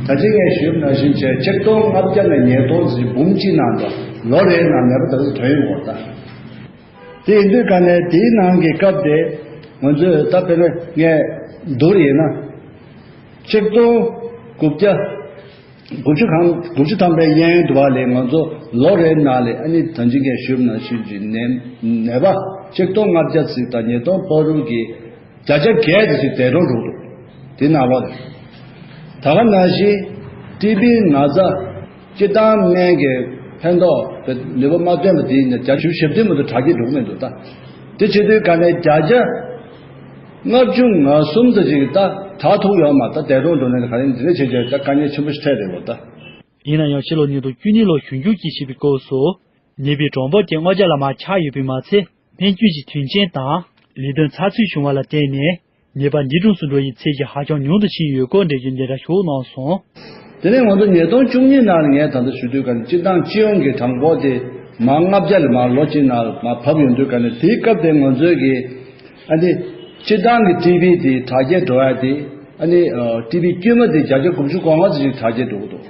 ད་ཅི་ངས་ཞུས་པ་ནང་བཞིན་བྱས་ཆིག་སྟོང་ལྔ་བརྒྱ་ནས་ཉིས་སྟོང་ཙམ་འབུམ་གཅིག་ནང་དུ་ལོ་རེའི་ནང་ནད་པ་དེ་ཚོ་ཐོན་ཡོང་གི་ཡོད་ད། དེ་ཡིན་དུས་ག་ནས་དེའི་ནང་གི་སྐབས་དེ་ང་ཚོས་ད་དཔེར་ན་ངས་བསྡུར་ཡིན་ན། ཆིག་སྟོང་དགུ་བརྒྱ་དགུ་བཅུ་གང་དགུ་བཅུ་ཐམ་པའི་གཡས་གཡོན་དུ་བ་ལས་ང་ཚོ་ལོ་རེའི་ནང་ལས་ཨ་ནི་ད་ཅི་ངས་ཞུས་པ་ནང་བཞིན་གྱི་ནད་ནད་པ་ཆིག་སྟོང་ལྔ་བརྒྱ་ཙམ་དང་ཉིས་སྟོང་བར་དུ་གི་བརྒྱ་ཆ་བརྒྱད་དེ་ཅིག་འདས་གྲོངས་འགྲོ་འདུག་དེ་ནང་ལོགས་ནས། ད་ག་ནང་བཞིན་ཊི་བི་ན་ཚ་སྤྱིར་བཏང་སྨན་གྱི་ཕན་ཐོགས་ནུས་པ་མ་ཐོན་པ་དེ་ནི་བརྒྱ་ཆ་བཞི་བཅུ་ཞེ་བདུན་མ་གཏོགས་དྲག་སྐྱེད་འགྲོ་གི་མི་འདུག་ད། དེ་བྱེད་དུས་ག་ནས་བརྒྱ་ཆ་ལྔ་བཅུ་ང་གསུམ་ཙམ་ཅིག་ད་དྲག་ཐུག་ཡོད་མ་ད་འདས་གྲོངས་འགྲོ་ནས་ག་རེ་འདི་འདྲ་བྱས་བྱས་ད་དཀའ་ངལ་ཆེན་པོ་ཞིག་འཕྲད་བསྡད་ཡོད་ད། ཡིན་ན་ཡང་ཕྱི་ལོ་ཉིས་སྟོང་བཅུ་གཉིས་ལོར་ཞིབ་འཇུག་ཅིག་བྱས་པའི་སྐབས་སུ། ནད་པའི་གྲངས་འབོར་དེ་ལྔ་བརྒྱ་ལ་མར་ཆག་ཡོད་པས་མ་ཚད། སྨན་བཅོས་ཀྱི་མཐུན་རྐྱེན་དང་ལས་དོན་ཚགས་ཚུད་བྱུང་བ་ལ་བརྟེན་ནས་ནད་པ་འདས་གྲོངས་སུ་འགྲོ་ཡི་ཚད་གཞི་ཧ་ཅང་ཉུང་དུ་ཕྱིན་ཡོད་སྐོར་འགྲེལ་བརྗོད་འདི་འདྲ་ཞུ་གནང་སོང་། དེ་ནས་ང་ཚོ་ཉིས་སྟོང་བཅུ་གཉིས་ནང་ལ་ངས་ད་ལྟ་ཞུ་དུས་ག་ནས་སྤྱིར་བཏང་སྤྱི་ཡོངས་ཀྱི་གྲངས་འབོར་དེ་མར་ལྔ་བརྒྱ་ལ་མར་ལོ་གཅིག་ནང་ལ་མར་བབས་ཡོང་དུས་ག་ནས་དེའི་སྐབས་དེ་ང་ཚོའི་གི་ཨ་ནི་སྤྱིར་བཏང་གི་ཊི་བི་དེ་དྲག་སྐྱེད་འགྲོ་ཡ་དེ་ཨ་ནི་ཊི་བི་དཀྱུས་མ་དེ་བརྒྱ་ཆ་དགུ་བཅུ་གོ་ལྔ་ཙམ་ཞིག་དྲག་སྐྱེད་འགྲོ་གི་འདུག་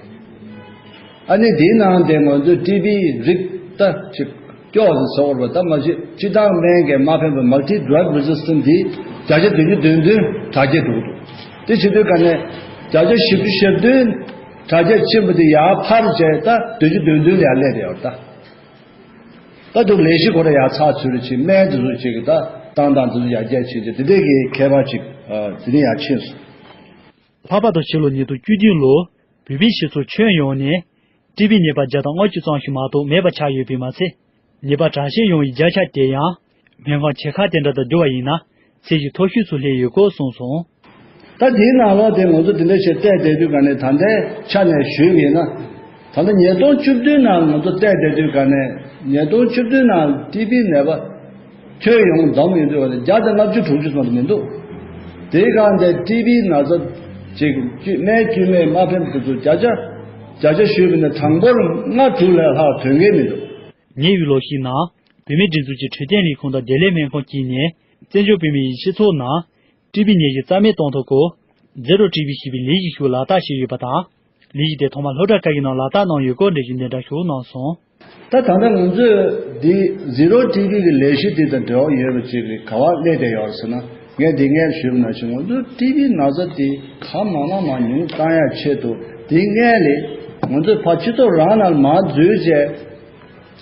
ཨ་ནི་དེའི་ནང་དེ་ང་ཚོས་ཊི་བི་རིགས་ད་ཅིག་སྐྱོ་བ་ཟེར་བར་བ་ད་མ་གཞི་སྤྱིར་བཏང་སྨན་གྱི་མ་ཕན་པའི་multi drug resistant་འདི་བརྒྱ་ཆ་བདུན་ཅུ་དོན་བདུན་དྲག་སྐྱེད་འགྲོ་གི་འདུག་དེ་བྱེད་དུས་ག་ནས་བརྒྱ་ཆ་བཞི་བཅུ་ཞེ་བདུན་དྲག་སྐྱེད་ཕྱིན་པ་དེ་ཡར་འཕར་བྱས་ད་བདུན་ཅུ་དོན་བདུན་ལ་ཡར་སླེབས་ཡོད་ད། ད་དུང་ལས་གཞི་ཁོ་ར་ཡར་ཚགས་ཚུད་རེ་བྱེད་སྨན་དེ་ཚོ་བྱེད་ཀྱི་ད་བཏང་སྟངས་དེ་ཚོ་ཡར་རྒྱས་བྱེད་ཀྱི་དེ་འདྲའི་གི་ཁྱད་པར་ཅིག་དེ་ནས་ཡར་ཕྱིན་སོང་། ལྷག་པར་དུ་ཕྱི་ལོ་ཉིས་སྟོང་བཅུ་བདུན་ལོར་བོད་པའི་སྤྱི་ཚོགས་ཁྱོན་ཡོངས་ནས་ཊི་བི་ནད་པ་བརྒྱ་དང་ལྔ་བཅུ་ཙམ་ཞིག་མ་གཏོགས་མེད་པ་ཆགས་ཡོད་པས་མ་ཚད། ཉེས་པ་གྲངས་བཤེར་ཡོང་བའི་བརྒྱ་ཆ་དེ་ཡང་སྨན་ཁང་ཆེ་ཁག་དེ་འདྲ་དང་བསྡུར་བ་ཡིན་ན་ཚད་གཞི་མཐོ་ཤོས་སུ་སླེབས་ཡོད་སྐོར་གསུངས་སོང་། ད་དེའི་ནང་ལོགས་དེ་ང་ཚོ་དེ་འདྲ་བྱས་བལྟས་བསྡད་དུས་ག་ནས་ད་ལྟའི་ཆ་ནས་ཞུས་པ་ཡིན་ན། ད་ལྟ་ཉིས་སྟོང་བཅུ་བདུན་ནང་ང་ཚོ་བལྟས་བསྡད་དུས་ག་ནས་ཉིས་སྟོང་བཅུ་བདུན་ནང་ཊི་བི་ནད་པ་ཁྱོན་ཡོངས་བསྡོམས་ཡིན་དུས་བརྒྱ་དང་ལྔ་བཅུ་དྲུག་ཅུ་ཙམ་དུ་མི་འདུག་དེའི་སྒང་དེ་ཊི་བི་ན་ཚ་ཅིག་བཅོས་སྨན་བཅོས་མས་མ་ཕན་པ་དེ་ཚོ་བརྒྱ་ཆ་བརྒྱ་ཆ་ཞུས་པ་ཡིན་ན་གྲངས་འབོར་ལྔ་དྲུག་ལས་ལྷག་ཐོན་གྱི་མི་འདུག་ཉེ་བའི་ལོ་ཤས་ནང་བོད་མིའི་སྒྲིག་འཛུགས་ཀྱི་འཕྲོད་བསྟེན་ལས་ཁུངས་དང་བདེ་ལེགས་སྨན་ཁང་བཅས་ནས་བཙན་བྱོལ་བོད་མིའི་སྤྱི་ཚོགས་ནང་ཊི་བི་ནད་གཞི་རྩ་མེད་གཏོང་ཐབས་སྐོར་ཛི་རོ་ཊི་བི་ཞེས་པའི་ལས་གཞི་ཞིག་ལག་བསྟར་བྱས་ཡོད་པ་དང་། ལས་གཞི་དེ་ཐོག་མར་སློབ་གྲྭ་ཁག་གི་ནང་ལག་བསྟར་གནང་ཡོད་སྐོར་འགྲེལ་བརྗོད་འདི་འདྲ་ཞུ་གནང་སོང་། ད་ད་ལྟ་ང་ཚོས་འདི་ཛི་རོ་ཊི་བི་གི་ལས་གཞི་འདི་དང་འབྲེལ་བ་ཡོད་པ་ཅིག་གི་ག་བ་སླེབས་བསྡད་ཡོད་རེད་ཟེར་ན། ངས་འདི་སྔོན་ཞུས་པ་ནང་བཞིན་ང་ཚོས་ཊི་བི་ན་ཚ་འདི་གང་མང་མང་མང་ཉུང་བཏང་ཡ་ཆེད་དུ་འདི་སྔོན་ལ་ང་ཚོས་ཕར་སྤྱི་ཚོགས་རང་ནང་མར་འཛུལ་བྱས།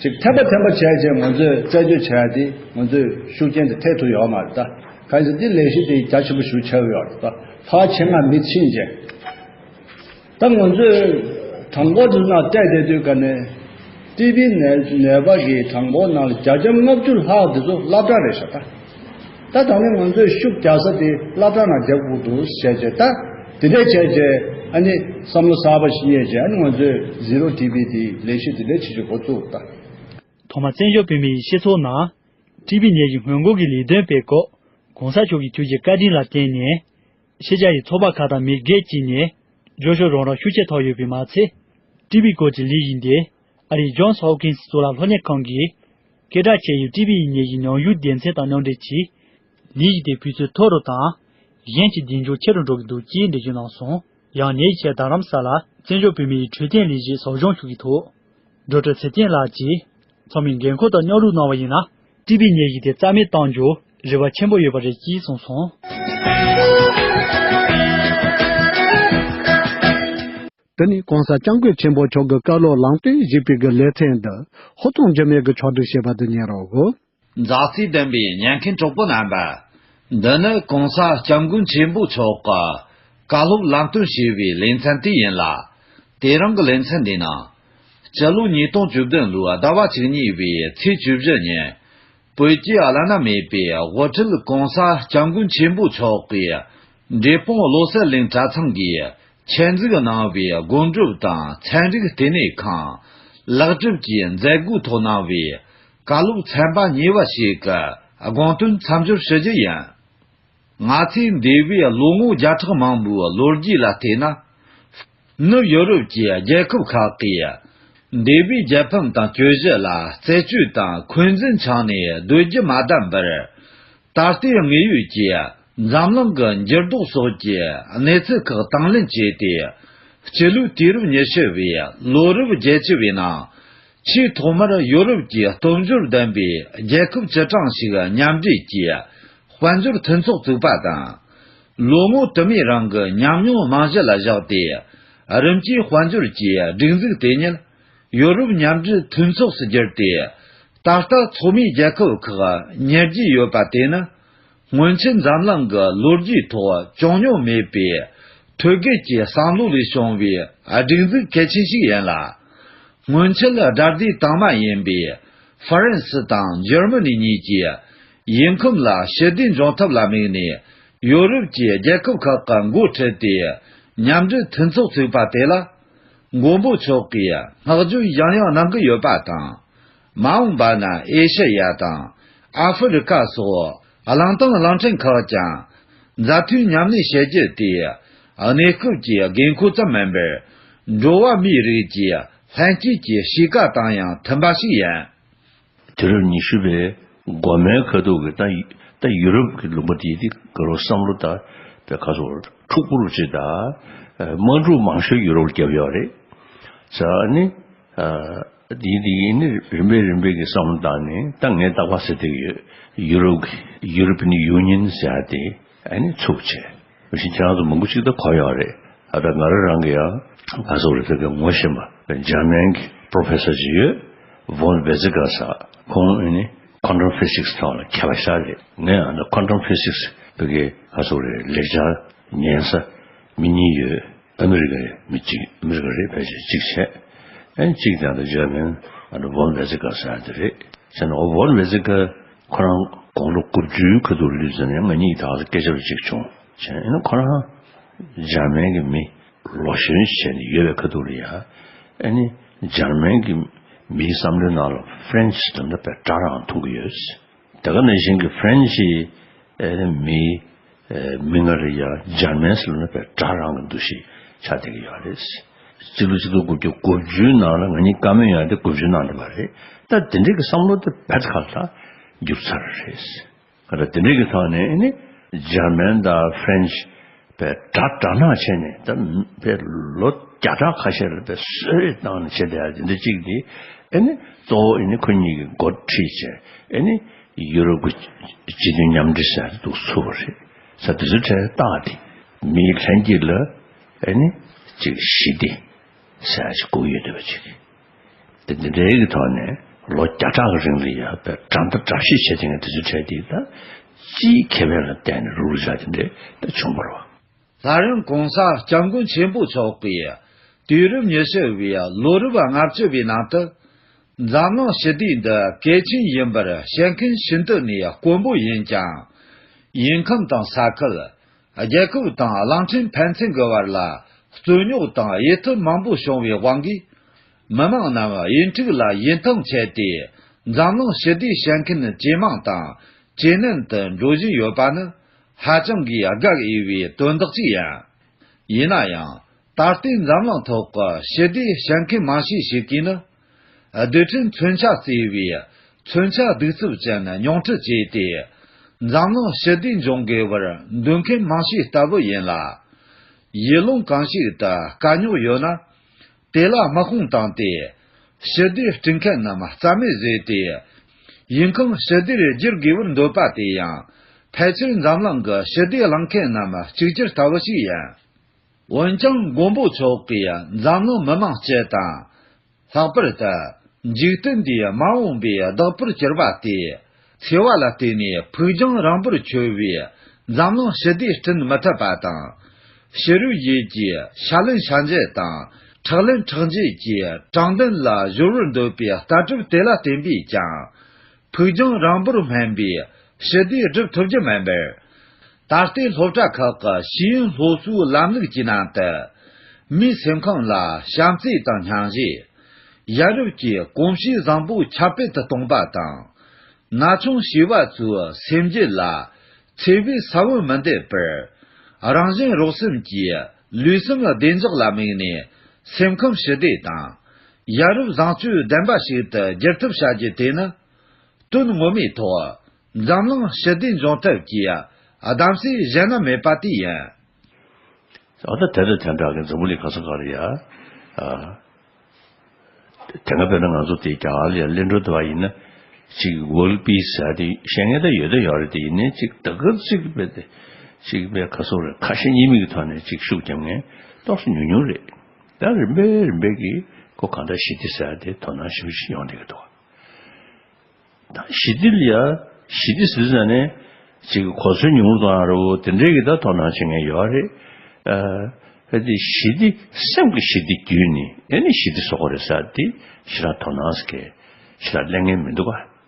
ཅིག་ཐེམ་པ་ཐེམ་པ་བྱས་བྱས་ང་ཚོས་རྩད་གཅོད་བྱས་ཏེ་ང་ཚོས་ཤུགས་རྐྱེན་དེ་ཐེབས་ཐུབ་ཡོད་མ་རེད་ད། གང་ཡིན་ཟེར་ན་འདི་ལས་གཞི་དེ་རྒྱ་ཆེན་པོ་ཞིག་ཆགས་ཡོད་རེད་ད། ཕར་ཆེད་མངགས་མི་ཕྱིན་བྱས། ད་ང་ཚོས་གྲངས་འབོར་དེ་ཚོ་ནང་བལྟས་བསྡད་དུས་ག་ནས་ཊི་བི་ནད་ནད་པ་གི་གྲངས་འབོར་ནང་ལ་བརྒྱ་ཆ་ལྔ་བཅུ་ལྷག་དེ་ཚོ་སློབ་གྲྭ་རེད་ཤག་ད། ད་ད་ནི་ང་ཚོས་ཤུགས་རྒྱག་ས་དེ་སློབ་གྲྭ་ནང་རྒྱག་དགོས་འདུག་བྱས་བྱས་ད། དེ་འདྲས་བྱས་བྱས་ཨ་ནི་བསམ་བློ་གསར་པ་ཞིག་རྙེད་བྱས་ཨ་ནི་ང་ཚོས་ཛི་རོ་ཊི་བི་དེ་ལས་གཞི་དེ་འདྲས་བྱེད་རྒྱུ་འགོ་བཙུགས་ད། ཐོག་མར་བཙན་བྱོལ་བོད་མིའི་སྤྱི་ཚོགས་ནང་ཊི་བི་ནད་ཀྱི་སྔོན་འགོག་གི་ལས་དོན་སྤེལ་སྐབས་གོང་ས་མཆོག་གིས་ཐུགས་རྗེ་བཀའ་དྲིན་ལ་བརྟེན་ནས་ཤེས་བྱ་ཡི་ཚོགས་པ་ཁག་དང་མི་སྒེར་བཅས་ནས་སྐྱོན་ཤོར་རོགས་རམ་ཤུགས་ཆེ་ཐོབ་ཡོད་པས་མ་ཚད། ཊི་བི་སྐོར་གྱི་ལས་གཞི་འདི་ཨ་རིའི་ཇོན་སི་ཧོབ་ཀིན་སི་གཙུག་ལག་སློབ་གཉེར་ཁང་གིས་སྐད་གྲགས་ཆེ་བའི་ཊི་བི་ཡི་ནད་གཞི་ཉམས་ཞིབ་སྡེ་ཚན་དང་མཉམ་འབྲེལ་གྱིས་ལས་གཞི་དེ་འཕེལ་ཚད་མཐོ་རུ་དང་། གཞན་གྱི་གདེང་འཇོག་ཆེ་རུ་འགྲོ་གི་འདུག་ཅེས་འགྲེལ་བརྗོད་གནང་སོང་། ཡང་ནད་གཞིའི་ཆེད་རྡ་རམ་ས་ལ་བཙན་བྱོལ་བོད་མིའི་འཕྲོད་བསྟེན་ལས་གཞི་ཟབ་སྦྱོང་ཞུ་གི་ཐོག་ཌོག་ཊར་ཚེ་བརྟན་ལགས་ཀྱིས་ཚང་མས་འགན་ཁུར་དང་མཉམ་རུབ་གནང་བ་ཡིན་ན་ཊི་བི་ནད་གཞི་དེ་རྩ་མེད་གཏང་རྒྱུར་རེ་བ་ཆེན་པོ་ཡོད་པ་རེད་ཅེས་གསུངས་སོང་། འདི་ནི་༸གོང་ས་༸སྐྱབས་མགོན་ཆེན་པོ་མཆོག་གི་བཀའ་སློབ་ལམ་སྟོན་ཞུས་པའི་གི་ལེ་ཚན་འདི་ཧུར་ཐག་འཇམ་དབྱངས་ཀྱིས་ཕྱོགས་སྒྲིག་བྱས་པ་དེ་ཉན་རོགས། མཛའ་བརྩེ་ལྡན་པའི་ཉན་མཁན་གྲོགས་པོ་རྣམ་པ། འདི་ནི་༸གོང་ས་༸སྐྱབས་མགོན་ཆེན་པོ་མཆོག་གི་བཀའ་སློབ་ལམ་སྟོན་ཞེས་པའི་ལེ་ཚན་དེ་ཡིན་ལ། དེ་རིང་གི་ལེ་ཚན་འདིའི་ནང་། སྤྱི་ལོ་ཉིས་སྟོང་བཅུ་བདུན་ལོའི་ཟླ་བ་བཅུ་གཉིས་པའི་ཚེས་བཅུ་བཞི་ཉིན། བོད་ཀྱི་བླ་ན་མེད་པའི་དབུ་ཁྲིད་༸གོང་ས་༸སྐྱབས་མགོན་ཆེན་པོ་མཆོག་གིས་འབྲས་སྤུངས་བློ་གསལ་གླིང་གྲྭ་ཚང་གིས་ཆེད་འཛུགས་གནང་བའི་སྒོམ་སྒྲུབ་དང་ཚན་རིག་ལྟེ་གནས་ཁང་ལེགས་གྲུབ་ཀྱི་མཛད་སྒོའི་ཐོག་གནང་བའི་བཀའ་སློབ་ཚན་པ་གཉིས་པ་ཞིག་གི་དགོངས་དོན་མཚམས་སྦྱོར་ཞུ་རྒྱུ་ཡིན། ང་ཚོས་འདས་པའི་ལོ་ངོ་བརྒྱ་ཕྲག་མང་པོའི་ལོ་རྒྱུས་ལ་བལྟས་ན། ནུབ་ཡོ་རོབ་ཀྱི་རྒྱལ་ཁབ་ཁག་གིས་འདས་པའི་རྒྱལ་ཕམ་དང་གྱོད་གཞི་ལ་རྩད་གཅོད་དང་འཁོན་འཛིན་འཆང་ནས་སྡོད་རྒྱུ་མ་བདམས་པར། ད་ལྟའི་དངོས་ཡོད་ཀྱི་འཛམ་གླིང་གི་འགྱུར་ལྡོག་སོགས་ཀྱི་གནས་ཚུལ་ཁག་དང་ལེན་བྱས་ཏེ། སྤྱི་ལོའི་དུས་རབས་ཉི་ཤུ་བའི་ལོ་རབས་བརྒྱད་ཅུ་བའི་ནང་། ཆེས་ཐོག་མར་ཡོ་རོབ་ཀྱི་སྟོབས་འབྱོར་ལྡན་པའི་རྒྱལ་ཁབ་བཅུ་གྲངས་ཤིག་མཉམ་འབྲེལ་གྱིས་དཔལ་འབྱོར་མཐུན་ཚོགས་བཙུགས་པ་དང་། ལོ་ངོ་དུ་མའི་རིང་གི་ཉམས་མྱོང་རྨང་གཞི་ལ་བཞག་སྟེ། རིམ་གྱིས་དཔལ་འབྱོར་གྱི་སྒྲིག་འཛུགས་དེ་ཉིད་ཡོ་རོབ་མཉམ་འབྲེལ་མཐུན་ཚོགས་སུ་བསྒྱུར་ཏེ། ད་ལྟ་ཚོགས་མིའི་རྒྱལ་ཁབ་ཁག་ཉེར་བརྒྱད་ཡོད་པ་དེ་ནི། སྔོན་ཆད་འཛམ་གླིང་གི་ལོ་རྒྱུས་ཐོག་བྱུང་མྱོང་མེད་པའི་ཐོད་བརྒལ་གྱི་བསམ་བློ་ལས་བྱུང་བའི་སྒྲིག་འཛུགས་གལ་ཆེན་ཞིག་ཡིན་ལ། སྔོན་ཆད་དགྲ་སྡེ་དང་མ་ཡིན་པའི་ཧྥ་རན་སི་དང་འཇར་མ་ནི་གཉིས་ཀྱིས་ཡུལ་ཁམས་ལ་ཞི་བདེ་འབྱུང་ཐབས་ལ་དམིགས་ནས་ཡོ་རོབ་ཀྱི་རྒྱལ་ཁབ་ཁག་གི་འགོ་ཁྲིད་དེ་མཉམ་འབྲེལ་མཐུན་ཚོགས་བཙུགས་པ་དེ་ལ། མགོན་པོ་མཆོག་གིས་བསྔགས་བརྗོད་ཡང་ཡང་གནང་གི་ཡོད་པ་དང་། མ་འོངས་པ་ན་ཨེ་ཤེ་ཡ་དང་ཨ་ཧྥེ་རི་ཁ་སོགས་གླིང་དང་གླིང་ཕྲན་ཁག་ཀྱང་མཛའ་མཐུན་མཉམ་གནས་བྱེད་རྒྱུ་དེ་གནས་སྐབས་ཀྱི་དགོས་མཁོ་ཙམ་མིན་པར་འགྲོ་བ་མིའི་རིགས་ཀྱི་ལྷན་སྐྱེས་ཀྱི་གཤིས་ཀ་དང་ཡང་མཐུན་པ་ཞིག་ཡིན། དུས་རབས་ཉི་ཤུ་པའི་འགོ་མའི་ཁ་ཐུག་གི་ད་ད་ཡུ་རོབ་ཀྱི་ལུང་པ་དེ་དེ་ག་རུ་བསམ་བློ་ད་དེ་ག་སོ་འཁྲུག་པོ་རུ་ཅི་ད་དམག་འཁྲུག་མང་ཤོས་ཡུ་རོབ་ལ་བརྒྱབ་ཡོད་རེད། ས་ནི། དེའི་དེ་ཡིན་ནི་རིམ་པས་རིམ་པས་ཀྱི་བསམ་བློ་བཏང་ནས་ད་ངས་རྟག་པར་ཟེར་བསྡད་ཀྱི་ཡོད། ཡུ་རོབ་ཀྱི་European Union ཟེར་ཡ་དེ་ཨ་ནི་ཚུགས་བྱས། མི་ཤིང་ཁྱེད་རང་ཚོ་མང་པོ་ཅིག་ད་གོ་ཡོད་རེད། ཨ་ད་ང་རང་རང་གི་ཡང་ག་ཚོད་རེད་ད་གི་ངོ་ཤེས་པ་འཇར་མན་གྱི་པྲོ་ཕེ་སར་ཅིག་ཡོད། Von Weizsäcker ཟེར། ཁོང་ཨ་ནི་Quantum Physics ཐོག་ལ་མཁས་པ་ཤ་རེད། ངས་ཨ་ད་Quantum Physics བོད་ཀྱི་ག་ཚོད་རེད་ལེགས་སྦྱར་ཉན་ས་མི་གཉིས་ཡོད། ཨ་མི་རི་ཀ་རེད་མི་གཅིག་ཨ་མི་རི་ཀ་རེད་ཕལ་ཆེར་གཅིག་བྱས། ཨ་ནི་གཅིག་དང་ད་འཇར་མན་ཨ་ད་Von Weizsäcker ཟེར་ཡ་དེ་རེད། བྱས་ན་ཝོན་ཝེ་ཙི་ཀ་ཁོ་རང་དགུང་ལོ་དགུ་བཅུའི་ཁ་ཐུག་ལུས་ཟིན་ནས་ང་གཉིས་ད་ག་ས་སྐད་ཆ་རུ་གཅིག་བྱུང་བྱས་ཨེ་ན་ཁོ་རང་འཇར་མན་གྱི་མི་ལོ་གཞོན་བྱས་ནས་ཡོད་པའི་ཁ་ཐུག་ལ་ཡ་ཨེ་ནི་འཇར་མན་གྱི་མིའི་བསམ་བློའི་ནང་ལ་ཧྥ་རན་ཆི་དེ་འདྲ་དཔེ་དགྲ་རང་མཐོང་གི་ཡོད། དེ་ག་ནང་བཞིན་གྱི་ཧྥ་རན་ཆི་ཨེ་ནི་མིའི་ཨེ་མིག་སྔར་ཡ་འཇར་མན་ཟེར་ན་དཔེ་དགྲ་རང་གི་འདུ་ཤེས་ཆགས་བསྡད་ཀྱི་ཡོད་རེད། སྤྱི་ལོ་ཆིག་སྟོང་དགུ་བརྒྱ་དགུ་བཅུའི་ནང་ལ་ང་གཉིས་བཀའ་མོལ་ཡང་དེ་དགུ་བཅུའི་ནང་དེ་བ་རེད། ད་དེ་འདྲའི་གི་བསམ་བློ་དེ་བེད་ཁ་ལ་འགྱུར་ཚར་རེད། ད་དེ་འདྲའི་གི་ཐོག་ནས་ཨེ་ནི་འཇར་མན་དང་ཧྥ་རན་ཆི་དཔེ་དགྲ་དགྲ་ནག་བྱས་ནས་ད་དཔེ་ལོ་བརྒྱ་ཕྲག་ཁ་ཤས་ལ་དཔེ་གསོད་རེས་བཏང་ནས་བྱས་བསྡད་ཡ་དེ་འདྲ་གཅིག་དེ་ཨེ་ནི་གཙོ་བོ་ཨེ་ནི་ཁོ་གཉིས་ཀྱི་འགོ་ཁྲིད་བྱས་ཨེ་ནི་ཡུ་རོབ་ཀྱི་སྤྱི་མཐུན་མཉམ་འབྲེལ་ཟེར་དེ་འདུག་ཚུགས་པ་རེད། ས་དེ་ཚོའི་གྲས་རྟགས་དེ་མིའི་ལྷན་སྐྱེས་ལ་ཨེ་ནི་གཅིག་ཞི་བདེ་ཟེར་ཡ་ཞིག་དགོས་ཡོད་འདོད་པ་ཅིག་དེ་འདི་འདྲའི་གི་ཐོག་ནས་ལོ་བརྒྱ་ཕྲག་གི་རིང་ལ་ཡ་དཔེ་དགྲ་ཟླ་དགྲ་བཤེས་བྱས་དེ་ངས་དེ་ཚོའི་གྲས་དེ་ད་སྤྱིའི་ཁེ་ཕན་ལ་བརྟེན་ནས་རུག་རུག་བྱ་དེ་འདྲས་ད་བྱུང་བ་རེད་བ། སླར་ཡང་གོང་ས་སྐྱབས་མགོན་ཆེན་པོ་མཆོག་གིས་དུས་རབས་ཉི་ཤུ་བའི་ལོ་རབས་ལྔ་བཅུ་བའི་ནང་དུ་འཛམ་གླིང་ཞི་བདེ་འདི་གལ་ཆེན་ཡིན་པར་བཤད་མཁན་ཤིན་ཏུ་ནས་དཀོན་པོ་ཡིན་ཀྱང་། ཡུལ་ཁམས་དང་ས་ཁུལ། རྒྱལ་ཁབ་དང་གླིང་ཕྲན་ཕན་ཚུན་གྱི་བར་ལ་རྩོད་རྙོག་དང་འོས་ཐུབ་མང་པོ་བྱུང་བའི་དབང་གིས། མི་མང་རྣམས་ཡིག་འཁྲུག་ལ་ཡིད་ཐང་ཆད་དེ་འཛམ་གླིང་ཞི་བདེ་བཤད་མཁན་ཇེ་མང་དང་ཇེ་ནན་དུ་འགྲོ་བཞིན་ཡོད་པ་ནི་ཧ་ཅང་གི་དགའ་འོས་པའི་དོན་དག་ཅིག་ཡིན། ཡིན་ན་ཡང་ད་ལྟའི་འཛམ་གླིང་ཐོག་གི་ཞི་བདེ་བཤད་མཁན་མང་ཤས་ཤིག་གིས་ནི། རྡུལ་ཕྲན་མཚོན་ཆ་བརྩེ་བའི་མཚོན་ཆ་གདུག་རྩུབ་ཅན་ཉུང་འཕྲི་བྱས་ཏེ། འཛམ་གླིང་ཞི་བདེ་འབྱུང་དགོས་པར་འདོད་མཁན་མང་ཤས་ལྟ་བུ་ཡིན་ལ། ཡུལ་ལུང་གང་ཞིག་ཏུ་དཀའ་རྙོག་ཡོད་ན། དེ་ལ་དམག་དཔུང་བཏང་སྟེ། ཞི་བདེ་སྐྲུན་མཁན་རྣམས་རྩ་མེད་བཟོས་ཏེ། ཡུལ་ཁམས་ཞི་བདེར་བསྒྱུར་དགོས་པར་འདོད་པ་དེ་ཡང་། ཕལ་ཆེར་འཛམ་གླིང་གི་ཞི་བདེ་བླང་མཁན་རྣམས་གཅིག་གྱུར་ལྟ་བུ་ཞིག་ཡིན། འོན་ཀྱང་མགོན་པོ་མཆོག་གིས་འཛམ་གླིང་མི་མང་སྤྱི་དང་། ལྷག་པར་དུ་འཇིག་རྟེན་འདིའི་མ་འོངས་པའི་བདག་པོར་གྱུར་པ་དེས་འཚེ་བ་ལ་བརྟེན་ནས་ཕུགས་རྒྱང་རིང་པོར་འཁྱོལ་བའི་འཛམ་གླིང་ཞི་བདེ་བསྐྲུན་མི་ཐུབ་པ་དང་། ཕྱི་རོལ་ཡུལ་གྱི་ཤ་ལན་ཤ་འཇལ་དང་ཁྲག་ལན་ཁྲག་འཇལ་གྱི་དྲང་བདེན་ལ་སྦྱོར་བར་འདོད་པའི་ལྟ་གྲུབ་དེ་ལ་བརྟེན་པས་ཀྱང་། ཕུགས་རྒྱང་རིང་པོར་སྨན་པའི་ཞི་བདེ་སྒྲུབ་ཐུབ་རྒྱུ་མིན་པར། ད་ལྟའི་སློབ་གྲྭ་ཁག་གི་ཤེས་ཡོན་སློབ་གསོའི་ལམ་ལུགས་ཀྱི་ནང་དུ། མིའི་སེམས་ཁམས་ལ་བྱམས་བརྩེ་དང་སྙིང་རྗེ། ཡ་རབས་ཀྱི་གོམས་གཤིས་བཟང་པོ་ཁྱབ་སྤེལ་དུ་གཏོང་པ་དང་། ན་ཆུང་བྱིས་པ་ཚོའི་སེམས་རྒྱུད་ལ་འཚེ་བའི་ས་བོན་མི་འདེབས་པར། རང་གཞན་རོགས་སེམས་ཀྱི་ལུས་སེམས་བདེ་འཇགས་ལ་དམིགས་ནས་སེམས་ཁམས་ཞི་བདེ་དང་། ཡ་རབས་བཟང་སྤྱོད་ལྡན་པ་ཞིག་ཏུ་འགྱུར་ཐབས་བྱ་རྒྱུ་དེ་ནི། དོན་ངོ་མའི་ཐོག་འཛམ་གླིང་ཞི་བདེ་འབྱུང་ཐབས་ཀྱི་གདམ་གསེས་གཞན་ན་མེད་པ་དེ་ཡིན། ཨ་ད་དེ་དང་དེ་འདྲ་གི་འཛམ་བུ་གླིང་ག་ས་ག་རེ་ཡ། ཨ། དེ་སྔ་དཔེར་ན་ང་ཚོ་དེ་རྒྱ་གར་ལ་ཡ་གླིང་བྲོ་འདྲ་བ་ཡིན་ན། ཅིག་ཝོརལ་པིས་ཟེར་དེ་བཤད་མཁན་ད་ཡོད་ད་ཡོད་རེད། དེ་ཡིན་ནའི་ཅིག་ད་ག་ཅིག་དཔེ་དེ་ཅིག་དཔེ་ག་སོ་རེད། ཁ་ཞེ་གཉིས་མེད་ཀྱི་ཐོག་ནས་ཅིག་ཤུགས་རྒྱབ་མཁན་ཏོག་ཙམ་ཉུང་ཉུང་རེད། ད་རིམ་པས་རིམ་པས་ཀྱིས་ཁོ་གང་ལྟར་ཞི་བདེ་ཟེར་དེ་དོ་སྣང་ཞེ་པོ་ཅིག་ཡོང་བསྡད་ཀྱི་འདུག་ད་ཞི་བདེ་ལ་ཡ་ཞི་བདེ་ཟེར་ཙང་ནས་ཅིག་གོ་མཚོན་ཉུང་རུ་གཏོང་ཡ་རེད་བོ། དེ་འདྲའི་གི་ད་དོ་སྣང་བྱེད་མཁན་ཡོད་རེད། ཨ་ཨ་དེ་ཞི་བདེ་སེམས་ཀྱི་ཞི་བདེ་བརྒྱུད་ནས་ཨེ་ནི་ཞི་བདེ་བཟོ་དགོས་རེད་ཟེར་དེ་ཞེ་དྲག་དོ་སྣང་ཟེར་མཁན་ཞེ་དྲག་གླེང་མཁན་མི་འདུག་ག་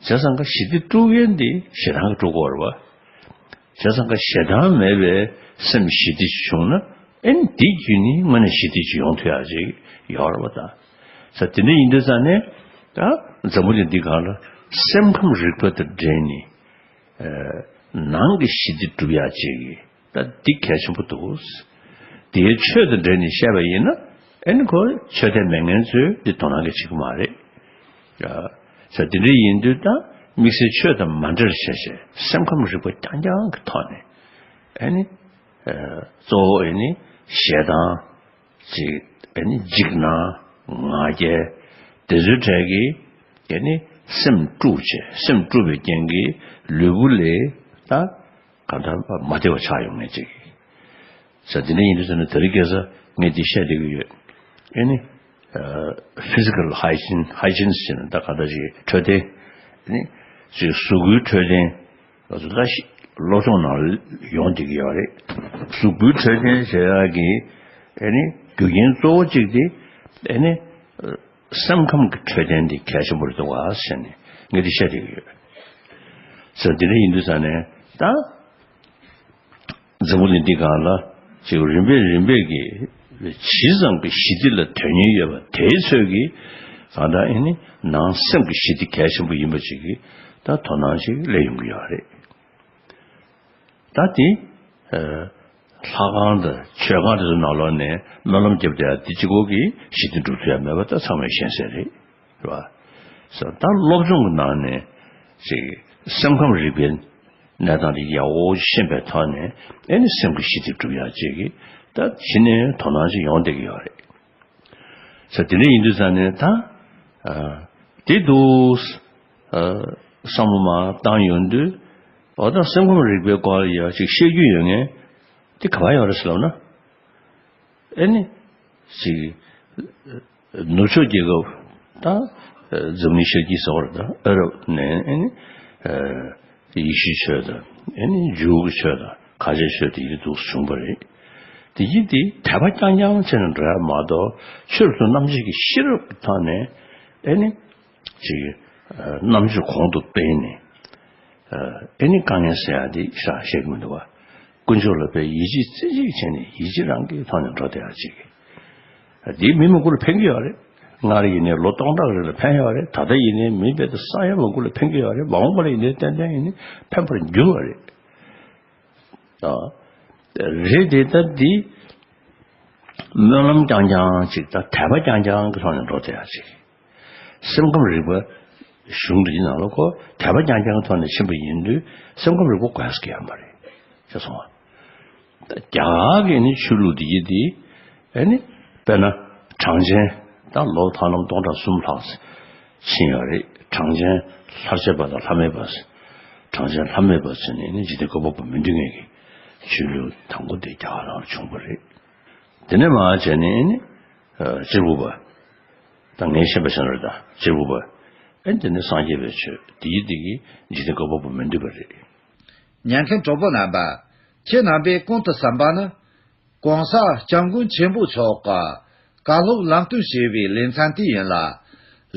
བྱས་ཙང་ཀ་ཞི་བདེ་དཀྲུག་མཁན་དེ་ཞེ་སྡང་གིས་དཀྲུག་གི་ཡོད་རེད་བ། བྱས་ཙང་ཀ་ཞེ་སྡང་མེད་པའི་སེམས་ཞི་བདེ་ཅིག་བྱུང་ན་ཨེ་ནི་དེ་བརྒྱུད་ནས་དངོས་གནས་ཞི་བདེ་ཅིག་ཡོང་ཐུབ་ཡག་ཅིག་ཡོད་རེད་བ། ད་ས་དེ་འདྲ་ཡིན་དུས་ཙང་ནས་ད་འཛམ་བུ་གླིང་འདི་སྒང་ལ་སེམས་ཁམས་རིག་པ་དང་འབྲེལ་ནས་ཨ་ནང་གི་ཞི་བདེ་སྒྲུབ་ཡག་ཅིག་གི་ད་འདི་གལ་ཆེན་པོ་འདུག་དེའི་ཆོས་དང་འབྲེལ་ནས་བཤད་པ་ཡིན་ན་ཨེ་ནི་ཁོ་ཆོས་དད་མེད་མཁན་ཚོས་འདི་དོ་སྣང་གི་བྱེད་ཀྱི་མ་རེད། ཡ། ས་དེ་འདྲ་ཡིན་དུས་ད་དམིགས་བསལ་ཆོས་དང་མ་འབྲེལ་བྱས་བྱས་སེམས་ཁམས་རིག་པ་རྐྱང་རྐྱང་གི་ཐོག་ནས་ཨེ་ནི་ཨ་གཙོ་བོ་ཨེ་ནི་ཞེ་སྡང་ཅིག་ཨེ་ནི་འཇིགས་སྣང་ང་རྒྱལ་དེ་ཚོའི་གྲས་ཀྱི་ཨེ་ནི་སེམས་དཀྲུགས་བྱས་སེམས་དཀྲུགས་པའི་རྐྱེན་གྱིས་ལུས་པོ་ལ་ད་གང་ལྟར་མ་བདེ་བ་ཆགས་ཡོང་ངེས་ཅིག་ས་དེ་འདྲ་ཡིན་དུས་ཟེར་ན་དེ་རིང་ཁ་སང་ངས་འདི་བཤད་བསྡད་ཀྱི་ཡོད། ཨེ་ནི། ཕི་ཟི་ཀལ་ཧའི་ཇིན་ཧའི་ཇིན་ཟེར་ན་ད་ག་འདྲ་ཞིག་འཕྲོད་བསྟེན། ཨེ་ནི། ཅིག་གཟུགས་པོའི་འཕྲོད་བསྟེན། ང་ཚོ་ད་ཤི་སློབ་སྦྱོང་ནང་ཡོང་བསྡད་ཀྱི་ཡོད་རེད། གཟུགས་པོའི་འཕྲོད་བསྟེན་ཟེར་ཡག་གི་ཨེ་ནི་རྒྱུ་རྐྱེན་གཙོ་བོ་གཅིག་དེ་ཨེ་ནི། སེམས་ཁམས་ཀྱི་འཕྲོད་བསྟེན་འདི་གལ་ཆེན་པོ་རེད་འདུག་བ་ཟེར་ནས་ངས་འདི་བཤད་བསྡད་ཀྱི་ཡོད། ཟེར་འདི་འདྲ་ཡིན་དུས་ཙང་ནས་ད། འཛམ་བུ་གླིང་འདི་སྒང་ལ་ཅིག་རིམ་པས་རིམ་པས་ཀྱི་ཇི་ཙམ་གྱི་ཞི་བདེ་ལ་དོན་སྙིང་ཡོད་པ་དེའི་ཚོད་ཀྱིས་གང་ལྟར་ཨེ་ནི་ནང་སེམས་ཀྱི་ཞི་བདེ་གལ་ཆེན་པོ་ཡིན་པ་ཅིག་གི་ད་དོ་སྣང་ཅིག་སླེབས་ཡོང་གི་ཡོད་རེད། ད་དེ་ལྷ་ཁང་དང་མཆོད་ཁང་དེ་ཚོ་ནང་ལོགས་ནས་སྨོན་ལམ་བརྒྱབ་བསྡད་ཡ་དེ་གཅིག་པོ་གིས་ཞི་བདེ་འགྲུབ་ཐུབ་ཡ་མེད་པ་ད་ཚང་མས་ཤེས་གསལ་རེད། རེད་བ། ད་སློབ་སྦྱོང་གི་ནང་ནས་ཅིག་སེམས་ཁམས་རིག་པའི་གནས་སྟངས་དེ་ཡག་པོ་ཤེས་པའི་ཐོག་ནས་ཨེ་ནི་སེམས་ཀྱི་ཞི་བདེ་སྒྲུབ་ཡག་ཅིག་གི་ད་གཞི་ནས་དོ་སྣང་ཅིག་ཡོང་བསྡད་ཀྱི་ཡོད་རེད། ས་དེ་འདྲ་ཡིན་དུས་ཙང་ནས་ད་དེ་འདུག་བསམ་བློ་མ་བཏང་ཡོང་དུས་འོ་ད་སེམས་ཁམས་རིག་པའི་སྐོར་ལ་ཡ་ཅིག་བཤད་རྒྱུ་ཡོད་མཁན་དེ་ག་པར་ཡོད་རེད་ཟེར་ལབ་ན། ཨེ་ནི། ཅིག་ནུབ་ཕྱོགས་རྒྱལ་ཁབ་དང་འཛམ་གླིང་ཤར་དཀྱིལ་ཟེར་བ་རེད་ད་ཨ་རབ་ནས་ཨེ་ནི། ཡེ་ཤུའི་ཆོས་དང་ཨེ་ནི་འཇུའུ་གི་ཆོས་དང་ཁ་ཆེའི་ཆོས་དེ་ཡིན་འདུག་བྱུང་བ་རེད། དེ་ཡིན་དེ་དད་པ་རྐྱང་རྐྱང་བྱས་ནས་འགྲོ་ཡ་མ་གཏོགས་ཆོས་སུ་རྣམ་འབྱེད་ཀྱི་ཤེས་རབ་ཀྱི་ཐོག་ནས་ཨེ་ནི། ཅིག་རྣམ་དཔྱོད་གོང་དུ་སྤེལ་ནས། ཨེ་ནི་དཀའ་ངལ་སེལ་ཡག་འདི་ཤ་བཤད་ཀྱི་མི་འདུག་བ། དཀོན་མཆོག་ལ་དཔེ་ཡིད་ཆེས་རྩེ་གཅིག་བྱས་ནས་ཡིད་ཆེས་རང་གི་ཐོག་ནས་འགྲོ་བསྡད་ཡག་ཅིག་འདི་མི་མང་པོ་ལ་ཕན་གྱི་ཡོད་རེད། སྔར་ཡིན་ནའི་ལོ་སྟོང་ཕྲག་རིང་ལ་ཕན་ཡོད་རེད། ད་ལྟ་ཡིན་ནའི་མི་རྦད་དེ་ས་ཡ་མང་པོ་ལ་ཕན་གྱི་ཡོད་རེད། མ་འོངས་པ་ལ་ཡིན་ནའི་ཏན་ཏན་ཡིན་ནའི་ཕན་པར་འགྱུར་བ་རེད། རེད་དེ་ད་འདི་སྨོན་ལམ་རྐྱང་རྐྱང་ཅིག་ད་དད་པ་རྐྱང་རྐྱང་གི་ཐོག་ནས་འགྲོ་བསྡད་ཡག་ཅིག་སེམས་ཁམས་རིག་པ་གཞུང་འདིའི་ནང་ལ་ཁོ་དད་པ་རྐྱང་རྐྱང་ཐོག་ནས་ཕྱིན་པ་ཡིན་དུས་སེམས་ཁམས་རིག་པ་དགོས་ཀྱི་ཡོད་མ་རེད་ཅེས་གསུངས་པ། རྒྱ་གར་གྱི་ནི་ཆོས་ལུགས་འདི་ཡིན་ཏེ་ཨེ་ནི་དཔེར་ན་གྲངས་ཅན་ད་ལོ་ཐང་ལམ་སྟོང་ཕྲག་གསུམ་ལྷག་ཕྱིན་ཡོད་རེད། གྲངས་ཅན་ལྷར་བཅས་པ་དང་ལྷ་མེད་པ། གྲངས་ཅན་ལྷ་མེད་པ་ཚོས་ནི་ནི་འཇིག་རྟེན་བཀོད་པ་པོ་མི་འདུལ་མཁན་གྱི་ཆོས་ལུགས་དང་པོ་དེ་རྒྱ་གར་ནང་བྱུང་བ་རེད། དེ་ནས་མར་བྱས་ནས་ནི་གཅེར་བུ་པ། ད་ངས་བཤད་པ་བྱས་ན་རེད་ད་གཅེར་བུ་པ། ཨེ་དེ་ནི་སངས་རྒྱས་པའི་ཆོས་དེ་ཡི་དེ་གི་འཇིག་རྟེན་བཀོད་པ་པོ་མི་འདུལ་བ་རེད། ཉན་མཁན་གྲོགས་པོ་རྣམ་པ། ཁྱེད་རྣམ་པས་གོང་དུ་གསན་པ་ནི། ༸གོང་ས་༸སྐྱབས་མགོན་ཆེན་པོ་མཆོག་གི་བཀའ་སློབ་ལམ་སྟོན་ཞེས་པའི་ལེ་ཚན་དེ་ཡིན་ལ།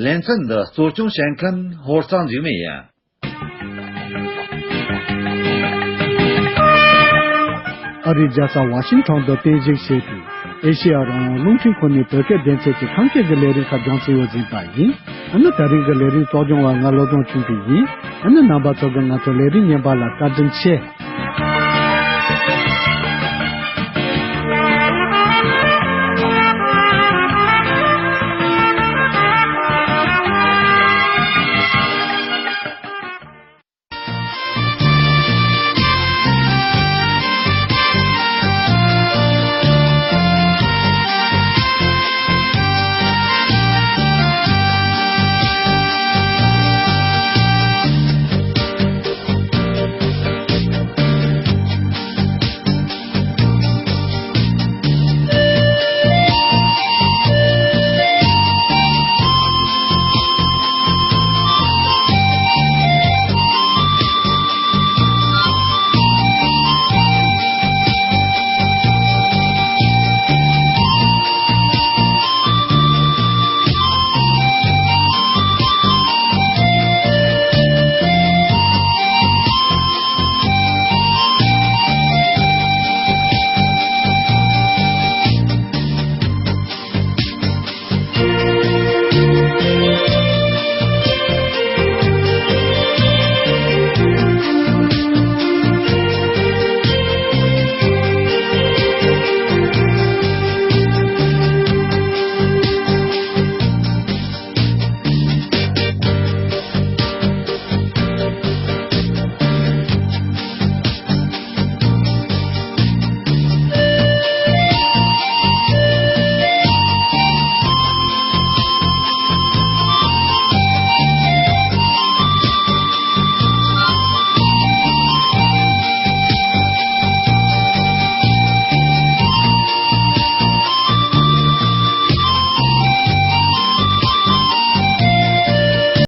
ལེ་ཚན་འདི་གཙོ་སྐྱོང་བྱེད་མཁན་ཧོར་གཙང་འཇིགས་མེད་ཡིན། ཨ་རིའི་རྒྱལ་ས་ཝ་ཤིང་ཊོན་དུ་རྟེན་གཞི་བྱས་ཏེ། ཨེ་ཤེ་ཡ་རང་དབང་རླུང་འཕྲིན་ཁང་ནས་བོད་སྐད་སྡེ་ཚན་གྱི་ཁམས་སྐད་ཀྱི་ལས་རིམ་ཁག་སྦྱང་སའི་འོས་འཛིན་པ་ཡིན། ཨ་ནི་ད་རིང་གི་ལས་རིམ་གཙོ་སྐྱོང་བ་ང་བློ་བཟང་ཆོས་འཕེལ་ཡིན། ཨ་ནི་རྣམ་པ་ཚོ་གིས་ང་ཚོའི་ལས་རིམ་ཉན་པ་ལ་བཀའ་དྲིན་ཆེ།